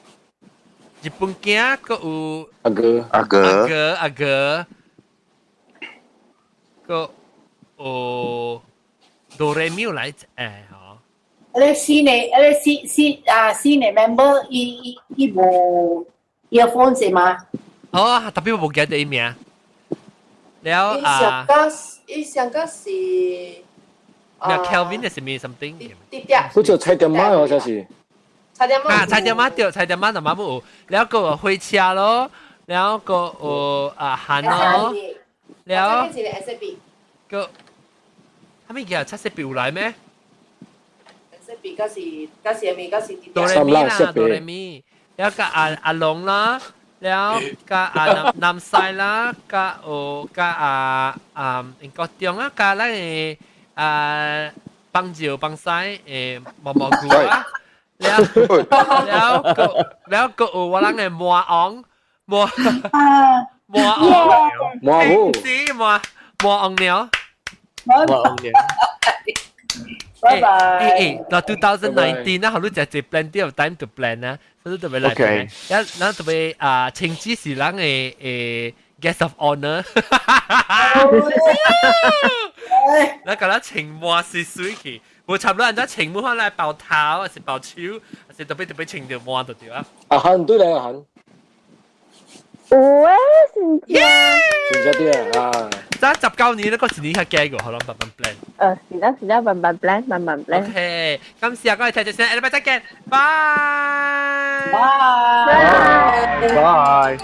S1: 日本囝，閣有
S7: 阿哥，
S9: 阿哥，
S1: 阿哥，阿哥，閣有哆來咪來誒，吼。
S2: 你新的，你新新啊新的 member，伊伊伊無 earphone 是嗎？
S1: 哦，特別無記得伊名。了啊，
S8: 伊上個是
S1: 咩 Kelvin 還是咩 something？
S8: 啲啲
S7: 好似菜店媽好像是。
S8: 菜店媽
S1: 啊，菜店媽對，菜店媽就媽有，了閣有火車咯，了閣有啊韓咯，了閣，啥物叫七色表來咩？
S8: 色別嗰是嗰是咩？嗰是
S1: 哆來咪啦，哆來咪，了閣阿阿龍啦。了佮阿南南西啦，佮有佮阿啊英國中啊，佮咱的啊幫椒幫西的毛毛菇啊，了了閣了閣有我人的魔王魔魔王
S7: 魔王
S1: 是魔魔王鳥
S3: 魔王鳥。
S2: 拜拜。
S1: 誒誒，嗱，2019啦，好你就係 plenty of time to plan 啦，所以特別嚟。
S3: OK。
S1: 一，咱特別啊，晴子是咱嘅誒 guest of honor。咱共咱穿滿水水去，無差不多人家穿滿來包頭，還是包手，還是特別特別穿著滿就對啊。
S7: 阿漢對嚟阿漢。
S4: 有誒，真正。
S7: 真正對啊！
S1: 咱19年那個一年較加個，好啦，慢慢 plan。
S4: 是啦是啦，慢慢 plan，慢慢 plan。
S1: OK，感謝各位聽眾先，下禮拜再見，拜
S2: 拜
S3: 拜。